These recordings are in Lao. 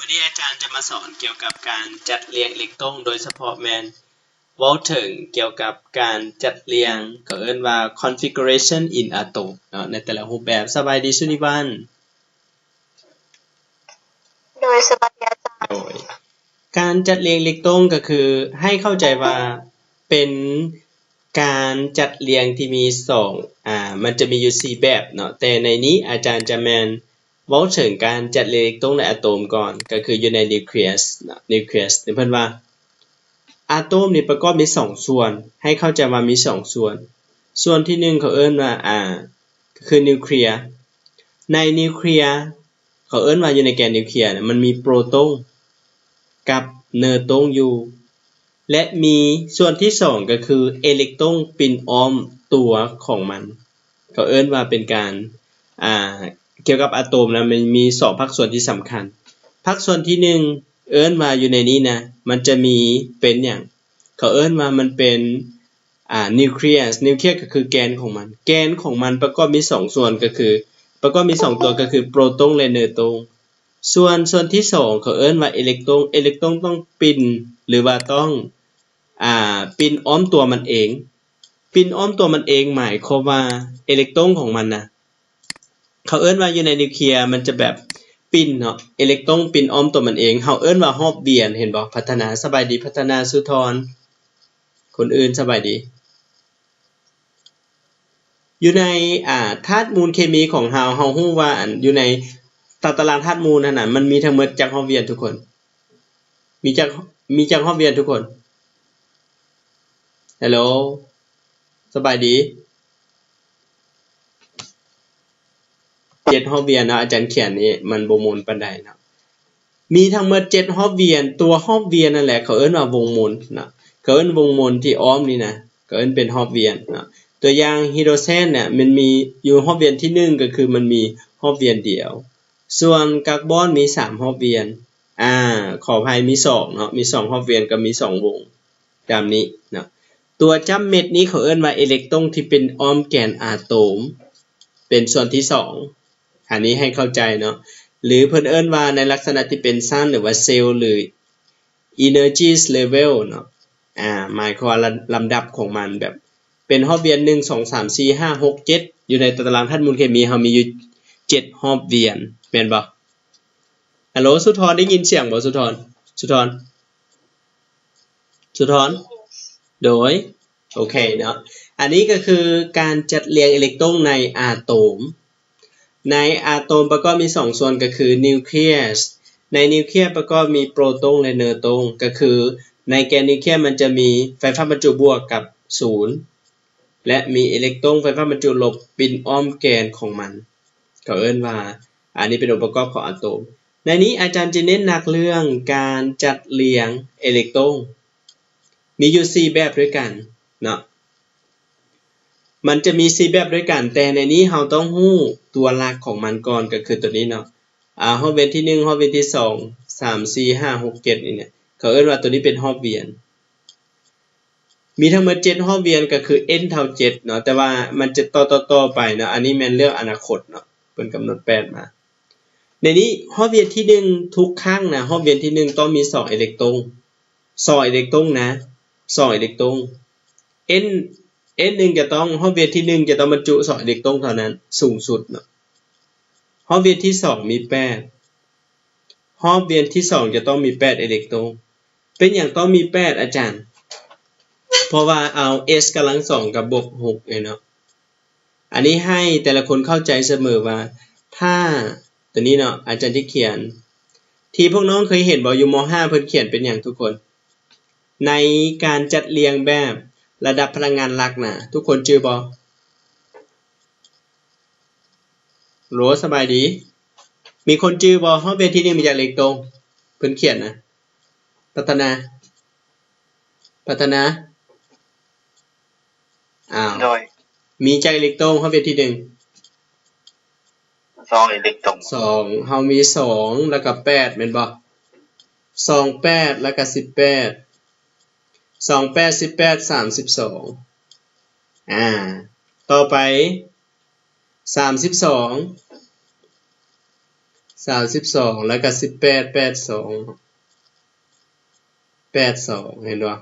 ວັນນີ້ອາຈານຈະມາສອນກ່ຽວກັບການຈັດລຽງເອເລັກໂຕນ ໂດຍສະເພາະແມ່ນເວົ້າເຖິງກ່ຽວກັບການຈັດລຽງ ເຂົາເອີ້ນວ່າ configuration in atom ເນາະ ໃນແຕ່ລະຮູບແບບ. ສະບາຍດີສຸນິວັນ. ໂດຍ ສະບາຍດີອາຈານ. ໂດຍ ການຈັດລຽງເອເລັກໂຕນກໍຄືໃຫ້ເຂົ້າໃຈວ່າເປັນການຈັດລຽງທີ່ມີສອງ ອາ ມັນຈະມີຢູ່ສີ່ແບບເນາະ ແຕ່ໃນນີ້ອາຈານຈະແມ່ນເວົ້າເຖິງການຈັດລຽງເອເລັກໂຕນໃນອາໂຕມກ່ອນ ກໍຄືຢູ່ໃນນິວເຄລັສເນາະ ນິວເຄລັສ ເພິ່ນວ່າອາໂຕມນີ້ປະກອບມີສອງສ່ວນ ໃຫ້ເຂົ້າໃຈວ່າມີສອງສ່ວນ ສ່ວນທີໜຶ່ງເຂົາເອີ້ນວ່າ ອາ ກໍຄືນິວເຄລັສ ໃນນິວເຄລັສ ເຂົາເອີ້ນວ່າຢູ່ໃນແກນນິວເຄລັສນະ ມັນມີໂປຣໂຕນກັບເນີໂຕນຢູ່ ແລະ ມີສ່ວນທີສອງກໍຄືເອເລັກໂຕນປິ່ນອ້ອມຕົວຂອງມັນ ເຂົາເອີ້ນວ່າເປັນການ ອາ ກ່ຽວກັບອາໂຕມນະ ມັນມີສອງພາກສ່ວນທີ່ສຳຄັນ ພາກສ່ວນທີໜຶ່ງເອີ້ນວ່າຢູ່ໃນນີ້ນະ ມັນຈະມີເປັນຫຍັງ ເຂົາເອີ້ນວ່າມັນເປັນ ອາ ນິວເຄລັສ ນິວເຄລັສກໍຄືແກນຂອງມັນ ແກນຂອງມັນປະກອບມີສອງສ່ວນ ກໍຄືປະກອບມີສອງຕົວ ກໍຄືໂປຣໂຕນ ແລະ ເນີໂຕນ ສ່ວນ ສ່ວນທີສອງເຂົາເອີ້ນວ່າເອເລັກໂຕນ ເອເລັກໂຕນຕ້ອງປິ່ນ ຫຼືວ່າຕ້ອງ ອາ ປິ່ນອ້ອມຕົວມັນເອງ ປິ່ນອ້ອມຕົວມັນເອງ ໝາຍຄວາມວ່າເອເລັກໂຕນຂອງມັນນະ ເຂົາເອີ້ນວ່າຢູ່ໃນນິວເຄລັສມັນຈະແບບປິ່ນເນາະ ເອເລັກໂຕນປິ່ນອ້ອມຕົວມັນເອງ ເຮົາເອີ້ນວ່າຮອບວຽນ ເຫັນບໍ່? ພັດທະນາ ສະບາຍດີ ພັດທະນາ ສຸທອນ ຄົນອື່ນ ສະບາຍດີ. ຢູ່ໃນ ອາ ທາດມູນເຄມີຂອງເຮົາ ເຮົາຮູ້ວ່າ ອັນ ຢູ່ໃນຕາຕະລາງທາດມູນຫັ້ນນະ ມັນມີທັງໝົດຈັກຮອບວຽນທຸກຄົນ? ມີຈັກ ມີຈັກຮອບວຽນທຸກຄົນ? ຮາໂລ ສະບາຍດີ? ເຈັດຮອບວຽນເນາະ ອາຈານຂຽນນີ້ມັນບໍ່ມົນປານໃດເນາະ ມີທັງໝົດເຈັດຮອບວຽນ ຕົວຮອບວຽນນັ້ນແຫຼະ ເຂົາເອີ້ນວ່າວົງມົນເນາະ ເຂົາເອີ້ນວົງມົນທີ່ອ້ອມນີ້ນະ ເຂົາເອີ້ນເປັນຮອບວຽນເນາະ ຕົວຢ່າງຮີໂດຣເຊນເນຍ ມັນມີຢູ່ຮອບວຽນທີໜຶ່ງ ກໍຄືມັນມີຮອບວຽນດຽວ ສ່ວນກາບອນມີສາມຮອບວຽນ ອາ ຂໍອະໄພ ມີສອງເນາະ ມີສອງຮອບວຽນກັບມີສອງວົງ ຕາມນີ້ເນາະ ຕົວຈ້ຳເມັດນີ້ເຂົາເອີ້ນວ່າເອເລັກໂຕນທີ່ປິ່ນອ້ອມແກນອາໂຕມ ເປັນສ່ວນທີສອງ ອັນນີ້ໃຫ້ເຂົ້າໃຈເນາະ ຫຼືເພິ່ນເອີ້ນວ່າໃນລັກສະນະທີ່ເປັນຊັ້ນ ຫຼືວ່າເຊວ ຫຼື energies level ເນາະ ອາ ໝາຍຄວາມວ່າລຳດັບຂອງມັນ ແບບເປັນຮອບວຽນ ໜຶ່ງ ສອງ ສາມ ສີ່ ຫ້າ ຫົກ ເຈັດ ຢູ່ໃນຕາຕະລາງທາດມູນເຄມີ ເຮົາມີຢູ່ເຈັດຮອບວຽນ ແມ່ນບໍ່? ຮາໂລ ສຸທອນ ໄດ້ຍິນສຽງບໍ່? ສຸທອນ ສຸທອນ ສຸທອນ ໂດຍ ໂອເຄເນາະ ອັນນີ້ກໍຄືການຈັດລຽງເອເລັກໂຕນໃນອາໂຕມ ໃນອາໂຕມປະກອບມີສອງສ່ວນກໍຄືນິວເຄລັສ ໃນນິວເຄລັສປະກອບມີໂປຣໂຕນ ແລະ ເນີໂຕນ ກໍຄືໃນແກນນິວເຄລັສມັນຈະມີໄຟຟ້າບັນຈຸບວກກັບສູນ ແລະ ມີເອເລັກໂຕນໄຟຟ້າບັນຈຸລົບປິ່ນອ້ອມແກນຂອງມັນ ເຂົາເອີ້ນວ່າ ອັນນີ້ເປັນອົງປະກອບຂອງອາໂຕມ ໃນນີ້ອາຈານຈະເນັ້ນໜັກເລື່ອງການຈັດລຽງເອເລັກໂຕນ ມີຢູ່ສີ່ແບບດ້ວຍກັນເນາະ ມັນຈະມີສີ່ແບບດ້ວຍກັນ ແຕ່ໃນນີ້ເຮົາຕ້ອງຮູ້ຕົວຫຼັກຂອງມັນກ່ອນ ກໍຄືຕົວນີ້ເນາະ ອາ ຮອບວຽນທີໜຶ່ງ ຮອບວຽນທີສອງ ສາມ ສີ່ ຫ້າ ຫົກ ເຈັດ ນີ້ນະ ເຂົາເອີ້ນວ່າຕົວນີ້ເປັນຮອບວຽນ ມີທັງໝົດເຈັດຮອບວຽນ ກໍຄື n ເທົ່າເຈັດເນາະ ແຕ່ວ່າມັນຈະຕໍ່ໆໆໄປເນາະ ອັນນີ້ແມ່ນເລື່ອງອະນາຄົດເນາະ ເພິ່ນກຳນົດແປດມາ ໃນນີ້ຮອບວຽນທີໜຶ່ງ ທຸກຄັ້ງນະ ຮອບວຽນທີໜຶ່ງຕ້ອງມີສອງເອເລັກໂຕນ ສອງເອເລັກໂຕນນະ ສອງເອເລັກໂຕນ n n ໜຶ່ງຈະຕ້ອງ ຮອບວຽນທີໜຶ່ງຈະຕ້ອງບັນຈຸສອງເອເລັກໂຕນເທົ່ານັ້ນ ສູງສຸດເນາະ ຮອບວຽນທີສອງມີແປດ ຮອບວຽນທີສອງຈະຕ້ອງມີແປດເອເລັກໂຕນ ເປັນຫຍັງຕ້ອງມີແປດອາຈານ? ເພາະວ່າເອົາ s ກຳລັງສອງກັບບວກຫົກເນາະ ອັນນີ້ໃຫ້ແຕ່ລະຄົນເຂົ້າໃຈສະເໝີວ່າ ຖ້າ ຕົວນີ້ເນາະ ອາຈານຈະຂຽນ ທີ່ພວກນ້ອງເຄີຍເຫັນບໍ່ ຢູ່ ມໍຫ້າ ເພິ່ນຂຽນເປັນຫຍັງທຸກຄົນ? ໃນການຈັດລຽງແບບລະດັບພະລັງງານຫຼັກນະ ທຸກຄົນຈື່ບໍ່? ໂລ ສະບາຍດີ ມີຄົນຈື່ບໍ່? ຮອບວຽນທີໜຶ່ງມີຈັກເອເລັກໂຕນ? ເພິ່ນຂຽນນະ ພັດທະນາ ພັດທະນາ ອ້າວ ໂດຍ ມີຈັກເອເລັກໂຕນຮອບວຽນທີໜຶ່ງ? ສອງເອເລັກໂຕນ ສອງ ເຮົາມີສອງ ແລ້ວກໍແປດ ແມ່ນບໍ່? ສອງ ແປດ ແລ້ວກໍສິບແປດ ສອງ ແປດ ສິບແປດ ສາມສິບສອງ ອາ ຕໍ່ໄປ ສາມສິບສອງ ສາມສິບສອງ ແລ້ວກໍສິບແປດ ແປດສອງ ແປດສອງ ເຫັນບໍ່?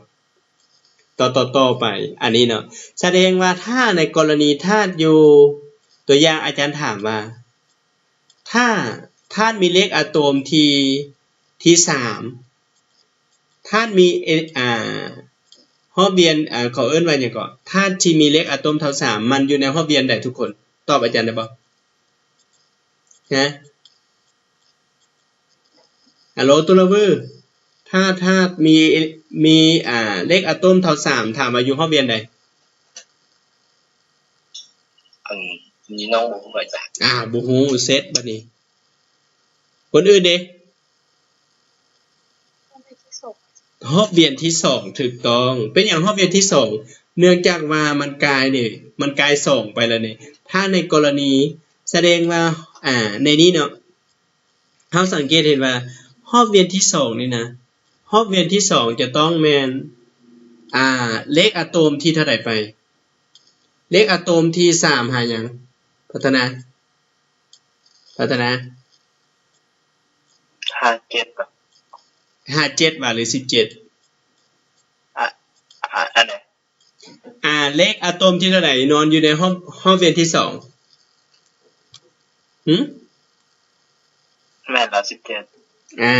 ຕໍ່ ຕໍ່ ຕໍ່ໄປ ອັນນີ້ເນາະ ສະແດງວ່າຖ້າໃນກໍລະນີທາດຢູ່ ຕົວຢ່າງອາຈານຖາມວ່າ ຖ້າທາດມີເລກອາໂຕມທີ່ ທີ່ສາມ ທາດມີ ເອ ອາ ຮອບວຽນ ອາ ເຂົາເອີ້ນວ່າຫຍັງເກາະ? ທາດທີ່ມີເລກອາໂຕມເທົ່າສາມ ມັນຢູ່ໃນຮອບວຽນໃດທຸກຄົນ? ຕອບອາຈານໄດ້ບໍ່? ຮະ? ຮັລໂຫຼ ຕຸລະວື ຖ້າທາດມີ ມີ ອາ ເລກອາໂຕມເທົ່າສາມ ຖາມວ່າຢູ່ຮອບວຽນໃດ? ອັນນີ້ນ້ອງບໍ່ຮູ້ອາຈານ. ອາ ບໍ່ຮູ້ ເສັດບາດນີ້. ຄົນອື່ນເດ? ຮອບວຽນທີສອງ ຖືກຕ້ອງ. ເປັນຫຍັງຮອບວຽນທີສອງ? ເນື່ອງຈາກວ່າມັນກາຍນີ້ ມັນກາຍສອງໄປແລ້ວນີ້. ຖ້າໃນກໍລະນີ ສະແດງວ່າ ອາ ໃນນີ້ເນາະ ເຮົາສັງເກດເຫັນວ່າຮອບວຽນທີສອງນີ້ນະ ຮອບວຽນທີສອງຈະຕ້ອງແມ່ນ ອາ ເລກອາໂຕມທີ່ເທົ່າໃດໄປ? ເລກອາໂຕມທີສາມຫາຫຍັງ? ພັດທະນາ ພັດທະນາ ຫ້າເຈັດ ຫ້າເຈັດຫວາ ຫຼື ສິບເຈັດ? ອາ ອາ ອັນໃດ? ອາ ເລກອາໂຕມທີ່ເທົ່າໃດນອນຢູ່ໃນຮອບ ຮອບວຽນທີສອງ? ຫື? ແມ່ນລະ ສິບເຈັດ. ອາ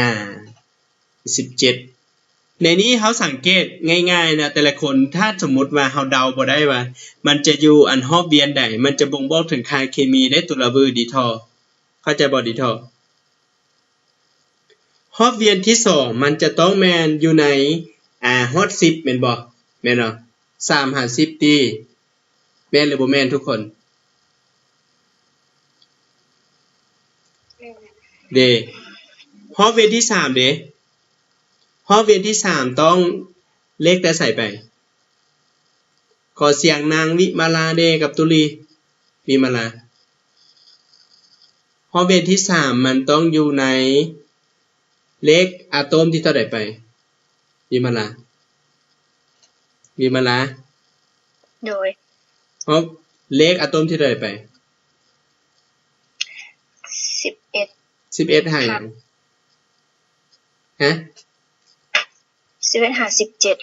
ສິບເຈັດ. ໃນນີ້ເຮົາສັງເກດງ່າຍໆນະ ແຕ່ລະຄົນ ຖ້າສົມມຸດວ່າເຮົາເດົາບໍ່ໄດ້ວ່າ ມັນຈະຢູ່ອັນຮອບວຽນໃດ ມັນຈະບົ່ງບອກເຖິງຄ່າເຄມີເດ້ ຕຸລະວື ດີທໍ່ ເຂົ້າໃຈບໍ່ ດີທໍ່? ຮອບວຽນທີສອງ ມັນຈະຕ້ອງແມ່ນຢູ່ໃນ ອາ ຮອດສິບແມ່ນບໍ່? ແມ່ນບໍ່? ສາມຫາສິບຕິ ແມ່ນຫຼືບໍ່ແມ່ນທຸກຄົນ? ເດ ຮອບວຽນທີສາມເດ ຮອບວຽນທີສາມຕ້ອງເລກແຕ່ໃສໄປ? ຂໍສຽງນາງວິມາລາເດ ກັບຕຸລີ ວິມາລາ. ຮອບວຽນທີສາມມັນຕ້ອງຢູ່ໃນເລກອາໂຕມທີ່ເທົ່າໃດໄປ? ວິມາລາ ວິມາລາ. ໂດຍ ຮອບ ເລກອາໂຕມທີ່ເທົ່າໃດໄປ? ສິບເອັດ. ສິບເອັດຫາຫຍັງ? ຮະ? ສິບເອັດຫາສິບເຈັດ.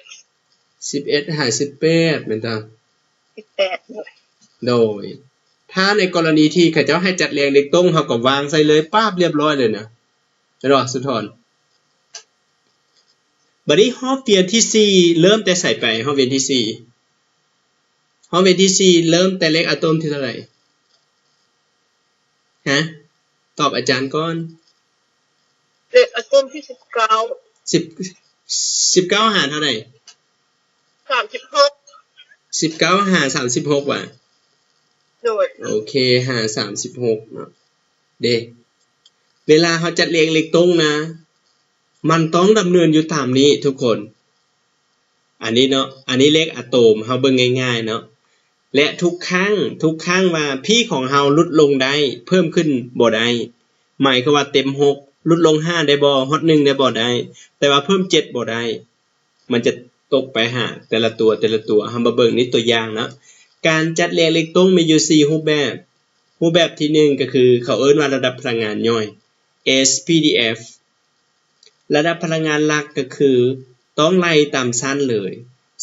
ສິບເອັດຫາສິບແປດແມ່ນຕາ? ສິບແປດ ໂດຍ. ໂດຍ. ຖ້າໃນກໍລະນີທີ່ເຂົາເຈົ້າໃຫ້ຈັດລຽງເລກຕົງ ເຮົາກໍວາງໃສ່ເລີຍ ປາບ ລຽບຮ້ອຍເລີຍນະ ເຫັນບໍ່ ສຸທອນ? ບາດນີ້ຮອບວຽນທີສີ່ເລີ່ມແຕ່ໃສໄປ? ຮອບວຽນທີສີ່ ຮອບວຽນທີສີ່ເລີ່ມແຕ່ເລກອາໂຕມທີ່ເທົ່າໃດ? ຮະ? ຕອບອາຈານກ່ອນ. ເລກອາໂຕມທີສິບເກົ້າ. ສິບ ສິບເກົ້າຫາເທົ່າໃດ? ສາມສິບຫົກ. ສິບເກົ້າຫາສາມສິບຫົກຫວາ? ໂດຍ. ໂອເຄ ຫາສາມສິບຫົກເນາະ. ເດ ເວລາເຮົາຈັດລຽງເລກຕົງນະ ມັນຕ້ອງດຳເນີນຢູ່ຕາມນີ້ທຸກຄົນ. ອັນນີ້ເນາະ ອັນນີ້ເລກອາໂຕມ ເຮົາເບິ່ງງ່າຍໆເນາະ. ແລະ ທຸກຄັ້ງ ທຸກຄັ້ງວ່າ P ຂອງເຮົາຫຼຸດລົງໄດ້ ເພີ່ມຂຶ້ນບໍ່ໄດ້ ໝາຍຄວາມວ່າເຕັມຫົກ ຫຼຸດລົງຫ້າໄດ້ບໍ່? ຮອດໜຶ່ງໄດ້ບໍ່? ໄດ້ ແຕ່ວ່າເພີ່ມເຈັດບໍ່ໄດ້. ມັນຈະຕົກໄປຫາແຕ່ລະຕົວ ແຕ່ລະຕົວ. ເຮົາມາເບິ່ງໃນຕົວຢ່າງເນາະ ການຈັດລຽງເລກຕົງມີຢູ່ສີ່ຮູບແບບ. ຮູບແບບທີໜຶ່ງ ກໍຄືເຂົາເອີ້ນວ່າລະດັບພະລັງງານຍ່ອຍ SPDF. ລະດັບພະລັງງານຫຼັກກໍຄືຕ້ອງໄລ່ຕາມຊັ້ນເລີຍ.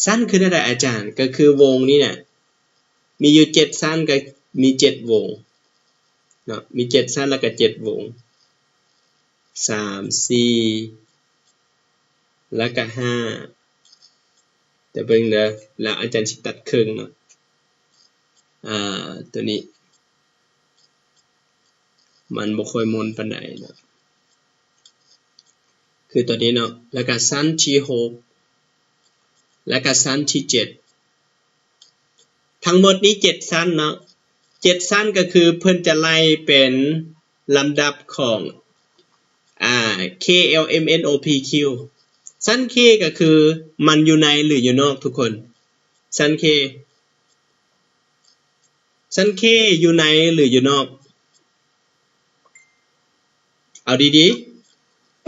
ຊັ້ນຄືແນວໃດອາຈານ? ກໍຄືວົງນີ້ນະ ມີຢູ່ເຈັດຊັ້ນ ກໍມີເຈັດວົງເນາະ ມີເຈັດຊັ້ນ ແລ້ວກໍເຈັດວົງ ສາມ ສີ່ ແລ້ວກະຫ້າ ແຕ່ເບິ່ງເດີ ແລ້ວອາຈານຊິຕັດເຄິ່ງເນາະ. ອາ ຕົວນີ້ມັນບໍ່ຄ່ອຍມ່ວນປານໃດເນາະ ຄືຕົວນີ້ເນາະ ແລ້ວກະຊັ້ນທີຫົກ ແລ້ວກະຊັ້ນທີເຈັດ. ທັງໝົດນີ້ເຈັດຊັ້ນເນາະ ເຈັດຊັ້ນກໍຄືເພິ່ນຈະໄລ່ເປັນລຳດັບຂອງ ອາ K L M N O P Q. ຊັ້ນ K ກໍຄືມັນຢູ່ໃນ ຫຼື ຢູ່ນອກທຸກຄົນ? ຊັ້ນ K ຊັ້ນ K ຢູ່ໃນ ຫຼື ຢູ່ນອກ? ເອົາດີ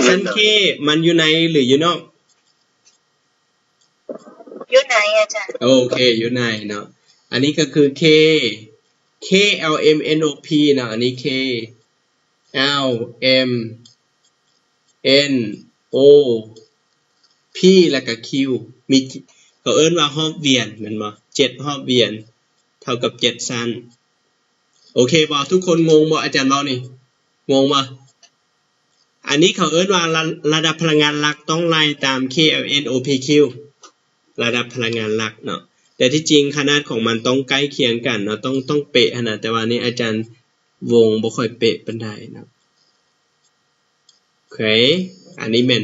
ໆ ຊັ້ນ K ມັນຢູ່ໃນ ຫຼື ຢູ່ນອກ? ຢູ່ໃນອາຈານ. ໂອເຄ ຢູ່ໃນເນາະ. ອັນນີ້ກໍຄື K K L M N O P ເນາະ ອັນນີ້ K L M N O P ແລ້ວກະ Q ມີ ເຂົາເອີ້ນວ່າຮອບວຽນແມ່ນບໍ່? ເຈັດຮອບວຽນເທົ່າກັບເຈັດຊັ້ນ. ໂອເຄບໍ່? ທຸກຄົນງົງບໍ່? ອາຈານເວົ້ານີ້ ງົງບໍ່? ອັນນີ້ເຂົາເອີ້ນວ່າ ລະ ລະດັບພະລັງງານຫຼັກຕ້ອງໄລ່ຕາມ K L N O P Q ລະດັບພະລັງງານຫຼັກເນາະ. ແຕ່ທີ່ຈິງຂະໜາດຂອງມັນຕ້ອງໃກ້ຄຽງກັນເນາະ, ຕ້ອງ ຕ້ອງເປະຫັ້ນນະ, ແຕ່ວ່ານີ້ອາຈານວົງບໍ່ຄ່ອຍເປະປານໃດເນາະ. ໂອເຄ ອັນນີ້ແມ່ນ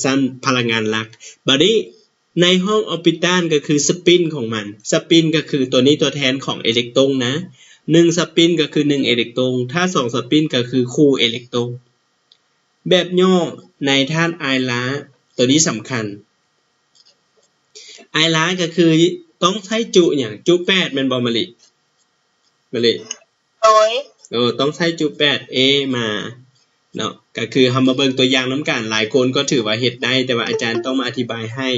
ຊັ້ນພະລັງງານຫຼັກ. ບາດນີ້ໃນຫ້ອງອອບປິຕານກໍຄືສະປິນຂອງມັນ, ສະປິນກໍຄືຕົວນີ້ຕົວແທນຂອງເອເລັກຕຣົງນະ, ໜຶ່ງສະປິນກໍຄືໜຶ່ງເອເລັກຕຣົງ, ຖ້າສອງສະປິນກໍຄືຄູ່ເອເລັກຕຣົງ. ແບບຫຍໍ້ໃນທາດອາຍລາ ຕົວນີ້ສຳຄັນ. ອາຍລາກໍຄືຕ້ອງໃຊ້ຈຸຫຍັງ? ຈຸແປດແມ່ນບໍ່ມະລິ? ມະລິ? ໂດຍ ເອີ ຕ້ອງໃຊ້ຈຸແປດເອມາເນາະ. ກໍຄືເຮົາມາເບິ່ງຕົວຢ່າງນຳກັນ, ຫຼາຍຄົນກໍຖືວ່າເຮັດໄດ້, ແຕ່ວ່າອາຈານຕ້ອງມາອະທິບາຍໃຫ້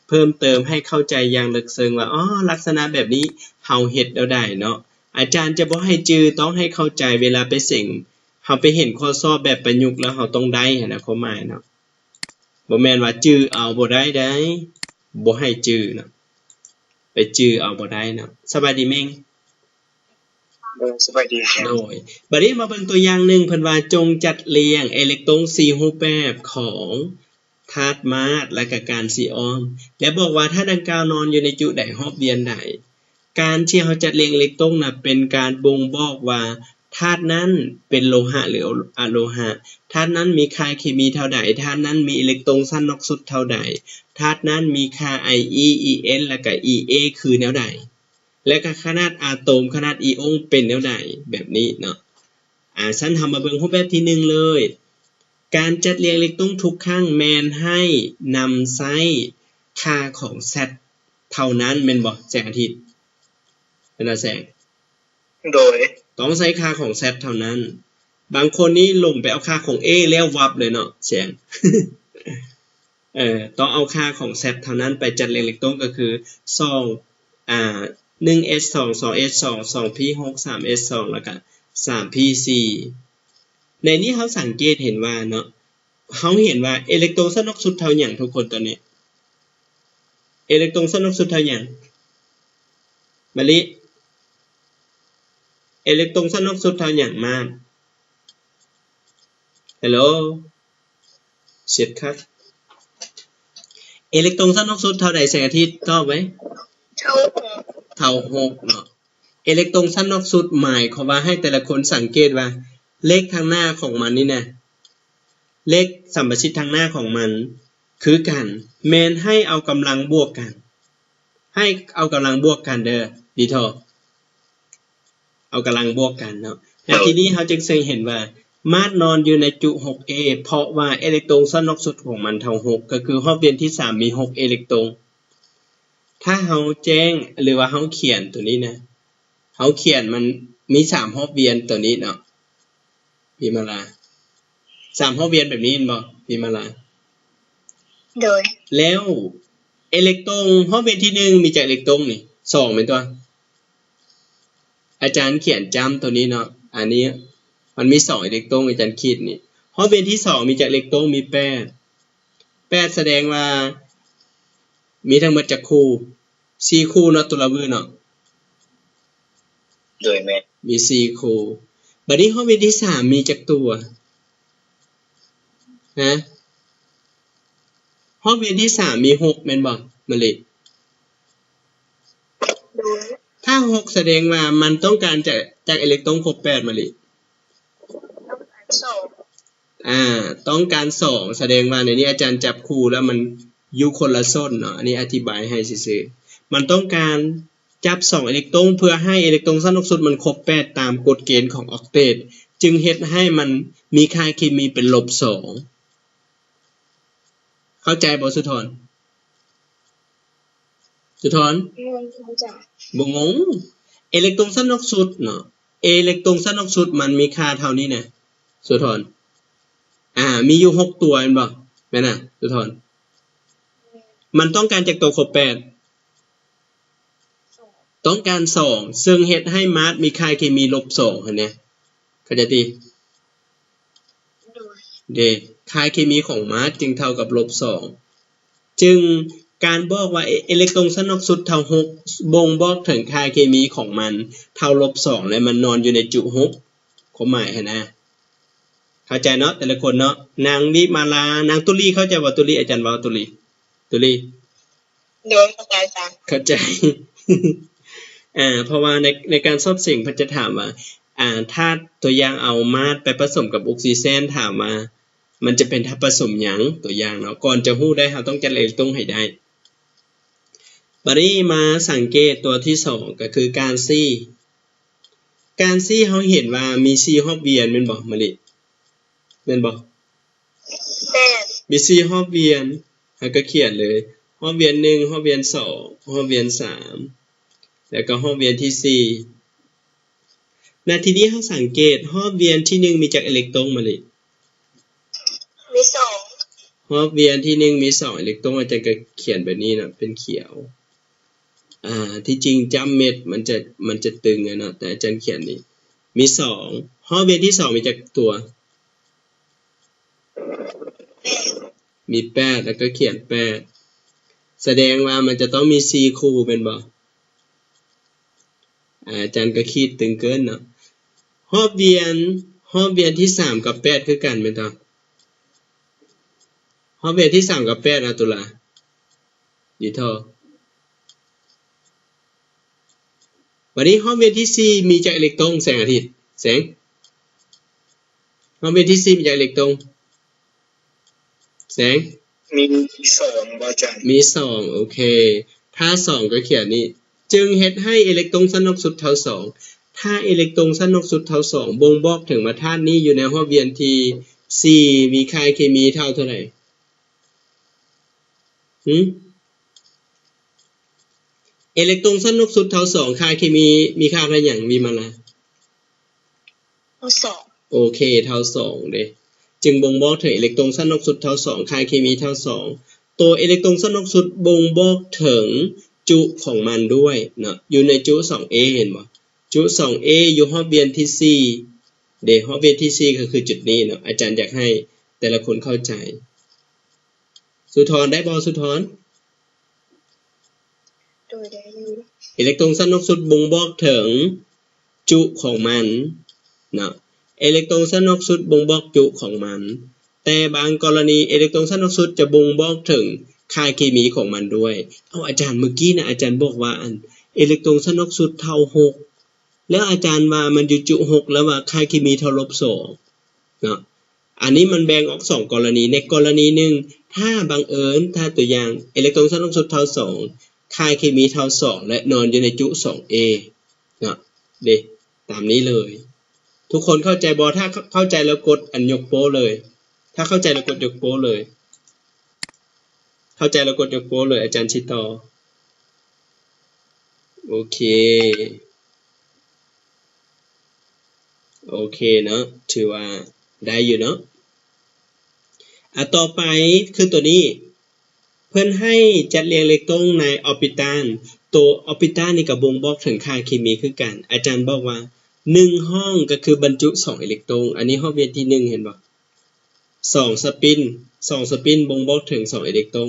ເພີ່ມເຕີມ ໃຫ້ເຂົ້າໃຈຢ່າງເລິກເຊິ່ງວ່າ ອໍ ລັກສະນະແບບນີ້ເຮົາເຮັດແນວໃດເນາະ. ອາຈານຈະບໍ່ໃຫ້ຈື່, ຕ້ອງໃຫ້ເຂົ້າໃຈເວລາໄປເສັງ ເຮົາໄປເຫັນຂໍ້ສອບແບບປະຍຸກແລ້ວເຮົາຕ້ອງໄດ້ຫັ້ນນະ ຄວາມໝາຍເນາະ. ບໍ່ແມ່ນວ່າຈື່ເອົາບໍ່ໄດ້ໃດ, ບໍ່ໃຫ້ຈື່ເນາະ, ໄປຈື່ເອົາບໍ່ໄດ້ເນາະ. ສະບາຍດີເມັງ. ໂດຍ ສະບາຍດີ. ໂດຍ ບາດນີ້ມາເບິ່ງຕົວຢ່າງໜຶ່ງ, ເພິ່ນວ່າ ຈົ່ງຈັດລຽງເອເລັກຕຣົງສີ່ຮູບແບບຂອງທາດມາດ ແລະ ກະການສີ່ອ້ອມ ແລະ ບອກວ່າທາດດັ່ງກ່າວນອນຢູ່ໃນຈຸໃດຮອບວຽນໃດ. ການທີ່ເຮົາຈັດລຽງເອເລັກຕຣົງນະ ເປັນການບົ່ງບອກວ່າທາດນັ້ນເປັນໂລຫະ ຫຼື ອະໂລຫະ, ທາດນັ້ນມີຄ່າເຄມີເທົ່າໃດ, ທາດນັ້ນມີເອເລັກຕຣົງຊັ້ນນອກສຸດເທົ່າໃດ, ທາດນັ້ນມີຄ່າ I E E N ແລ້ວກະ E A ຄືແນວໃດ ແລະ ກະຂະໜາດອາໂຕມ, ຂະໜາດອີອົງເປັນແນວໃດ ແບບນີ້ເນາະ. ອາ ຊັ້ນເຮົາມາເບິ່ງຮູບແບບທີໜຶ່ງເລີຍ. ການຈັດລຽງເອເລັກຕຣົງທຸກຄັ້ງແມ່ນໃຫ້ນຳໃຊ້ຄ່າຂອງ Z ເທົ່ານັ້ນແມ່ນບໍ່ ແສງອາທິດ? ເປັນວ່າແສງ? ໂດຍ ຕ້ອງໃຊ້ຄ່າຂອງ Z ເທົ່ານັ້ນ. ບາງຄົນນີ້ຫຼົງໄປເອົາຄ່າຂອງ A ແລ້ວວັບເລີຍເນາະ ແສງ. ເອີ ຕ້ອງເອົາຄ່າຂອງ Z ເທົ່ານັ້ນໄປຈັດລຽງເອເລັກຕຣົງ ກໍຄື ສອງ ອາ ໜຶ່ງ S ສອງ ສອງ S ສອງ ສອງ P ຫົກ ສາມ S ສອງ ແລ້ວກະ ສາມ P ສີ່. ໃນນີ້ເຮົາສັງເກດເຫັນວ່າເນາະ, ເຮົາເຫັນວ່າເອເລັກຕຣົງຊັ້ນນອກສຸດເທົ່າຫຍັງທຸກຄົນຕອນນີ້? ເອເລັກຕຣົງຊັ້ນນອກສຸດເທົ່າຫຍັງ? ມະລິ ເອເລັກຕຣົງຊັ້ນນອກສຸດເທົ່າຫຍັງ? ມາດ ເຮລໂລ ເຊັດຄັກ. ເອເລັກຕຣົງຊັ້ນນອກສຸດເທົ່າໃດ ແສງອາທິດ? ຕອບໄວ້. ເທົ່າຫົກ. ເທົ່າຫົກເນາະ. ເອເລັກຕຣົງຊັ້ນນອກສຸດໝາຍຄວາມວ່າໃຫ້ແຕ່ລະຄົນສັງເກດວ່າເລກທາງໜ້າຂອງມັນນີ້ນະ, ເລກສຳປະຊິດທາງໜ້າຂອງມັນຄືກັນ, ແມ່ນໃຫ້ເອົາກຳລັງບວກກັນ, ໃຫ້ເອົາກຳລັງບວກກັນເດີ ດີທໍ່. ເອົາກຳລັງບວກກັນເນາະ. ແລ້ວທີນີ້ເຮົາຈຶ່ງເຊິ່ງເຫັນວ່າມາດນອນຢູ່ໃນຈຸຫົກເອ ເພາະວ່າເອເລັກຕຣົງຊັ້ນນອກສຸດຂອງມັນເທົ່າຫົກ ກໍຄືຮອບວຽນທີສາມມີຫົກເອເລັກຕຣົງ. ຖ້າເຮົາແຈ້ງ ຫຼືວ່າເຮົາຂຽນຕົວນີ້ນະ, ເຮົາຂຽນມັນມີສາມຮອບວຽນຕົວນີ້ເນາະ ພິມາລາ, ສາມຮອບວຽນແບບນີ້ແມ່ນບໍ່ ພິມມາລາ? ໂດຍ. ແລ້ວເອເລັກຕຣົງຮອບວຽນທີໜຶ່ງມີຈັກເອເລັກຕຣົງນີ້? ສອງແມ່ນຕົວະ? ອາຈານຂຽນຈ້ຳຕົວນີ້ເນາະ, ອັນນີ້ມັນມີສອງເອເລັກຕຣົງ, ອາຈານຂີດນີ້. ຮອບວຽນທີສອງມີຈັກເອເລັກຕຣົງ? ມີແປດ. ແປດສະແດງວ່າມີທັງໝົດຈັກຄູ່? ສີ່ຄູ່ເນາະ ຕຸລາວືເນາະ? ໂດຍ ແມ່ນ. ມີສີ່ຄູ່. ບາດນີ້ຮອບວຽນທີສາມມີຈັກຕົວ? ຮະ? ຮອບວຽນທີສາມມີຫົກແມ່ນບໍ່ ມະລິ? ໂດຍ. ຖ້າຫົກສະແດງວ່າມັນຕ້ອງການຈະ ຈັກເອເລັກຕຣົງຄົບແປດ ມະລິ? ຕ້ອງການສອງ. ອາ ຕ້ອງການສອງ ສະແດງວ່າໃນນີ້ອາຈານຈັບຄູ່ແລ້ວມັນຢູ່ຄົນລະສົ້ນເນາະ, ອັນນີ້ອະທິບາຍໃຫ້ຊື່ໆ. ມັນຕ້ອງການຈັບສອງເອເລັກຕຣົງ ເພື່ອໃຫ້ເອເລັກຕຣົງຊັ້ນນອກສຸດມັນຄົບແປດຕາມກົດເກນຂອງອອກເຕດ, ຈຶ່ງເຮັດໃຫ້ມັນມີຄ່າເຄມີເປັນລົບສອງ. ເຂົ້າໃຈບໍ່ ສຸທອນ? ສຸທອນ? ບໍ່ງົງ. ເອເລັກຕຣົງຊັ້ນນອກສຸດເນາະ, ເອເລັກຕຣົງຊັ້ນນອກສຸດມັນມີຄ່າເທົ່ານີ້ນະ ສຸທອນ. ອາ ມີຢູ່ຫົກຕົວແມ່ນບໍ່? ແມ່ນນະ ສຸທອນ? ມັນຕ້ອງການຈັກໂຕຄົບແປດ? ຕ້ອງການສອງ, ເຊິ່ງເຮັດໃຫ້ມາດມີຄ່າເຄມີລົບສອງຫັ້ນແຫຼະ. ເຂົ້າໃຈຕິ? ເດ້ ຄ່າເຄມີຂອງມາດຈຶ່ງເທົ່າກັບລົບສອງ ຈຶ່ງການບອກວ່າເອ ເອເລັກໂຕນຊັ້ນນອກສຸດເທົ່າຫົກ ບົ່ງບອກເຖິງຄ່າເຄມີຂອງມັນເທົ່າລົບສອງ ແລະ ມັນນອນຢູ່ໃນຈຸຫົກ ຄວາມໝາຍຫັ້ນນະ ເຂົ້າໃຈເນາະ ແຕ່ລະຄົນເນາະ. ນາງວິມາລາ ນາງຕຸລີ ເຂົ້າໃຈບໍ່ຕຸລີ? ອາຈານເວົ້າຕຸລີ ຕຸລີ ໂດຍ ເຂົ້າໃຈອາຈານ ເຂົ້າໃຈ ອ່າ ເພາະວ່າໃນ ໃນການສອບເສັງເພິ່ນຈະຖາມວ່າ ອ່າ ຖ້າຕົວຢ່າງເອົາມາດໄປປະສົມກັບອົກຊີເຈນ ຖາມວ່າມັນຈະເປັນທາດປະສົມຫຍັງ? ຕົວຢ່າງເນາະ ກ່ອນຈະຮູ້ໄດ້ ເຮົາຕ້ອງຈັດເອເລັກໂຕນໃຫ້ໄດ້. ບາດນີ້ມາສັງເກດຕົວທີສອງ ກໍຄືການຊີ ການຊີເຮົາເຫັນວ່າມີສີ່ຮອບວຽນແມ່ນບໍ່ ມະລິ? ແມ່ນບໍ່? ແມ່ນ ມີສີ່ຮອບວຽນ ເຮົາກໍຂຽນເລີຍ ຮອບວຽນໜຶ່ງ ຮອບວຽນສອງ ຮອບວຽນສາມ ແລ້ວກໍຮອບວຽນທີສີ່. ນະ ທີນີ້ເຮົາສັງເກດ ຮອບວຽນທີໜຶ່ງມີຈັກເອເລັກໂຕນ ມະລິ? ມີສອງ ຮອບວຽນທີໜຶ່ງມີສອງເອເລັກໂຕນ ອາຈານກໍຂຽນແບບນີ້ເນາະ ເປັນຂຽວ. ອ່າ ທີ່ຈິງຈ້ຳເມັດມັນຈະ ມັນຈະຕຶງເນາະ ແຕ່ອາຈານຂຽນນີ້ ມີສອງ. ຮອບວຽນທີສອງມີຈັກຕົວ? ມີແປດ ແລ້ວກໍຂຽນແປດ ສະແດງວ່າມັນຈະຕ້ອງມີສີ່ຄູ່ແມ່ນບໍ່? ອາຈານກໍຂີດຕຶງເກີນເນາະ. ຮອບວຽນ ຮອບວຽນທີສາມກັບແປດຄືກັນແມ່ນບໍ່? ຮອບວຽນທີສາມກັບແປດ ອາຕຸລາ ດີທໍ່. ບັດນີ້ຮອບວຽນທີສີ່ມີຈັກເອເລັກໂຕນ ແສງອາທິດ? ແສງ ຮອບວຽນທີສີ່ມີຈັກເອເລັກໂຕນ? ແສງ ມີສອງບໍ່ອາຈານ? ມີສອງ ໂອເຄ. ຖ້າສອງກໍຂຽນນີ້ ຈຶ່ງເຮັດໃຫ້ເອເລັກໂຕນຊັ້ນນອກສຸດເທົ່າສອງ. ຖ້າເອເລັກໂຕນຊັ້ນນອກສຸດເທົ່າສອງ ບົ່ງບອກເຖິງວ່າທາດນີ້ຢູ່ໃນຮອບວຽນທີສີ່ ມີຄ່າເຄມີເທົ່າເທົ່າໃດ? ຫື? ເອເລັກໂຕນຊັ້ນນອກສຸດເທົ່າສອງ ຄ່າເຄມີມີຄ່າເທົ່າຫຍັງ ວິມາລາ? ເທົ່າສອງ. ໂອເຄ ເທົ່າສອງເດ້ ຈຶ່ງບົ່ງບອກເຖິງເອເລັກໂຕນຊັ້ນນອກສຸດເທົ່າສອງ ຄ່າເຄມີເທົ່າສອງ. ໂຕເອເລັກໂຕນຊັ້ນນອກສຸດບົ່ງບອກເຖິງຈຸຂອງມັນດ້ວຍເນາະ ຢູ່ໃນຈຸສອງເອ ເຫັນບໍ່? ຈຸສອງເອ ຢູ່ຮອບວຽນທີສີ່ເດ້ ຮອບວຽນທີສີ່ກໍຄືຈຸດນີ້ເນາະ. ອາຈານຢາກໃຫ້ແຕ່ລະຄົນເຂົ້າໃຈ. ສຸທອນ ໄດ້ບໍ່ ສຸທອນ? ໂດຍ ໄດ້ຢູ່. ເອເລັກໂຕນຊັ້ນນອກສຸດບົ່ງບອກເຖິງຈຸຂອງມັນເນາະ ເອເລັກໂຕນຊັ້ນນອກສຸດບົ່ງບອກຈຸຂອງມັນ. ແຕ່ບາງກໍລະນີເອເລັກໂຕນຊັ້ນນອກສຸດຈະບົ່ງບອກເຖິງຄ່າເຄມີຂອງມັນດ້ວຍ. ເອົາ ອາຈານ ມື້ກີ້ນະ ອາຈານບອກວ່າ ອັນ ເອເລັກໂຕນຊັ້ນນອກສຸດເທົ່າຫົກ ແລ້ວອາຈານວ່າມັນຢູ່ຈຸຫົກ ແລ້ວວ່າຄ່າເຄມີເທົ່າລົບສອງເນາະ. ອັນນີ້ມັນແບ່ງອອກສອງກໍລະນີ. ໃນກໍລະນີໜຶ່ງ ຖ້າບັງເອີນ ຖ້າຕົວຢ່າງ ເອເລັກໂຕນຊັ້ນນອກສຸດເທົ່າສອງ ຄ່າເຄມີເທົ່າສອງ ແລະ ນອນຢູ່ໃນຈຸສອງເອເນາະ ເດ້ ຕາມນີ້ເລີຍ. ທຸກຄົນເຂົ້າໃຈບໍ່? ຖ້າເຂົ້າໃຈແລ້ວກົດອັນຍົກໂປ້ເລີຍ. ຖ້າເຂົ້າໃຈແລ້ວກົດຍົກໂປ້ເລີຍ. ເຂົ້າໃຈແລ້ວກົດຍົກໂປ້ເລີຍ ອາຈານຊິຕໍ່. ໂອເຄ ໂອເຄເນາະ ຖືວ່າໄດ້ຢູ່ເນາະ. ອາ ຕໍ່ໄປຄືຕົວນີ້ ເພິ່ນໃຫ້ຈັດລຽງເອເລັກໂຕນໃນອອບບິຕານ. ໂຕອອບບິຕານນີ້ກໍບົ່ງບອກເຖິງຄ່າເຄມີຄືກັນ. ອາຈານບອກວ່າໜຶ່ງຫ້ອງກໍຄືບັນຈຸສອງເອເລັກໂຕນ. ອັນນີ້ຮອບວຽນທີໜຶ່ງ ເຫັນບໍ່? ສອງສະປິນ ສອງສະປິນບົ່ງບອກເຖິງສອງເອເລັກໂຕນ.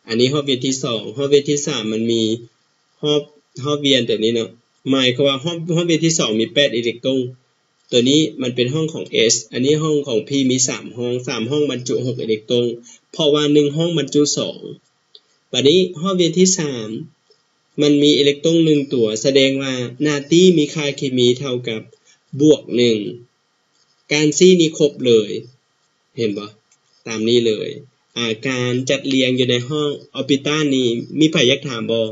ອັນນີ້ຮອບວຽນທີສອງ. ຮອບວຽນທີສາມມັນມີຮອບ ຮອບວຽນແບບນີ້ເນາະ ໝາຍຄວາມວ່າຮອບ ຮອບວຽນທີສອງມີແປດເອເລັກໂຕນ. ຕົວນີ້ມັນເປັນຫ້ອງຂອງ S ອັນນີ້ຫ້ອງຂອງ P ມີສາມຫ້ອງ ສາມຫ້ອງບັນຈຸຫົກເອເລັກໂຕນ ເພາະວ່າໜຶ່ງຫ້ອງບັນຈຸສອງ. ບາດນີ້ຮອບວຽນທີສາມມັນມີເອເລັກໂຕນໜຶ່ງຕົວ ສະແດງວ່ານາຕີມີຄ່າເຄມີເທົ່າກັບບວກໜຶ່ງ. ການຊີ້ນີ້ຄົບເລີຍ ເຫັນບໍ່? ຕາມນີ້ເລີຍ. ອາ ການຈັດລຽງຢູ່ໃນຫ້ອງອອບບິຕານນີ້ ມີໃຜຢາກຖາມບໍ່?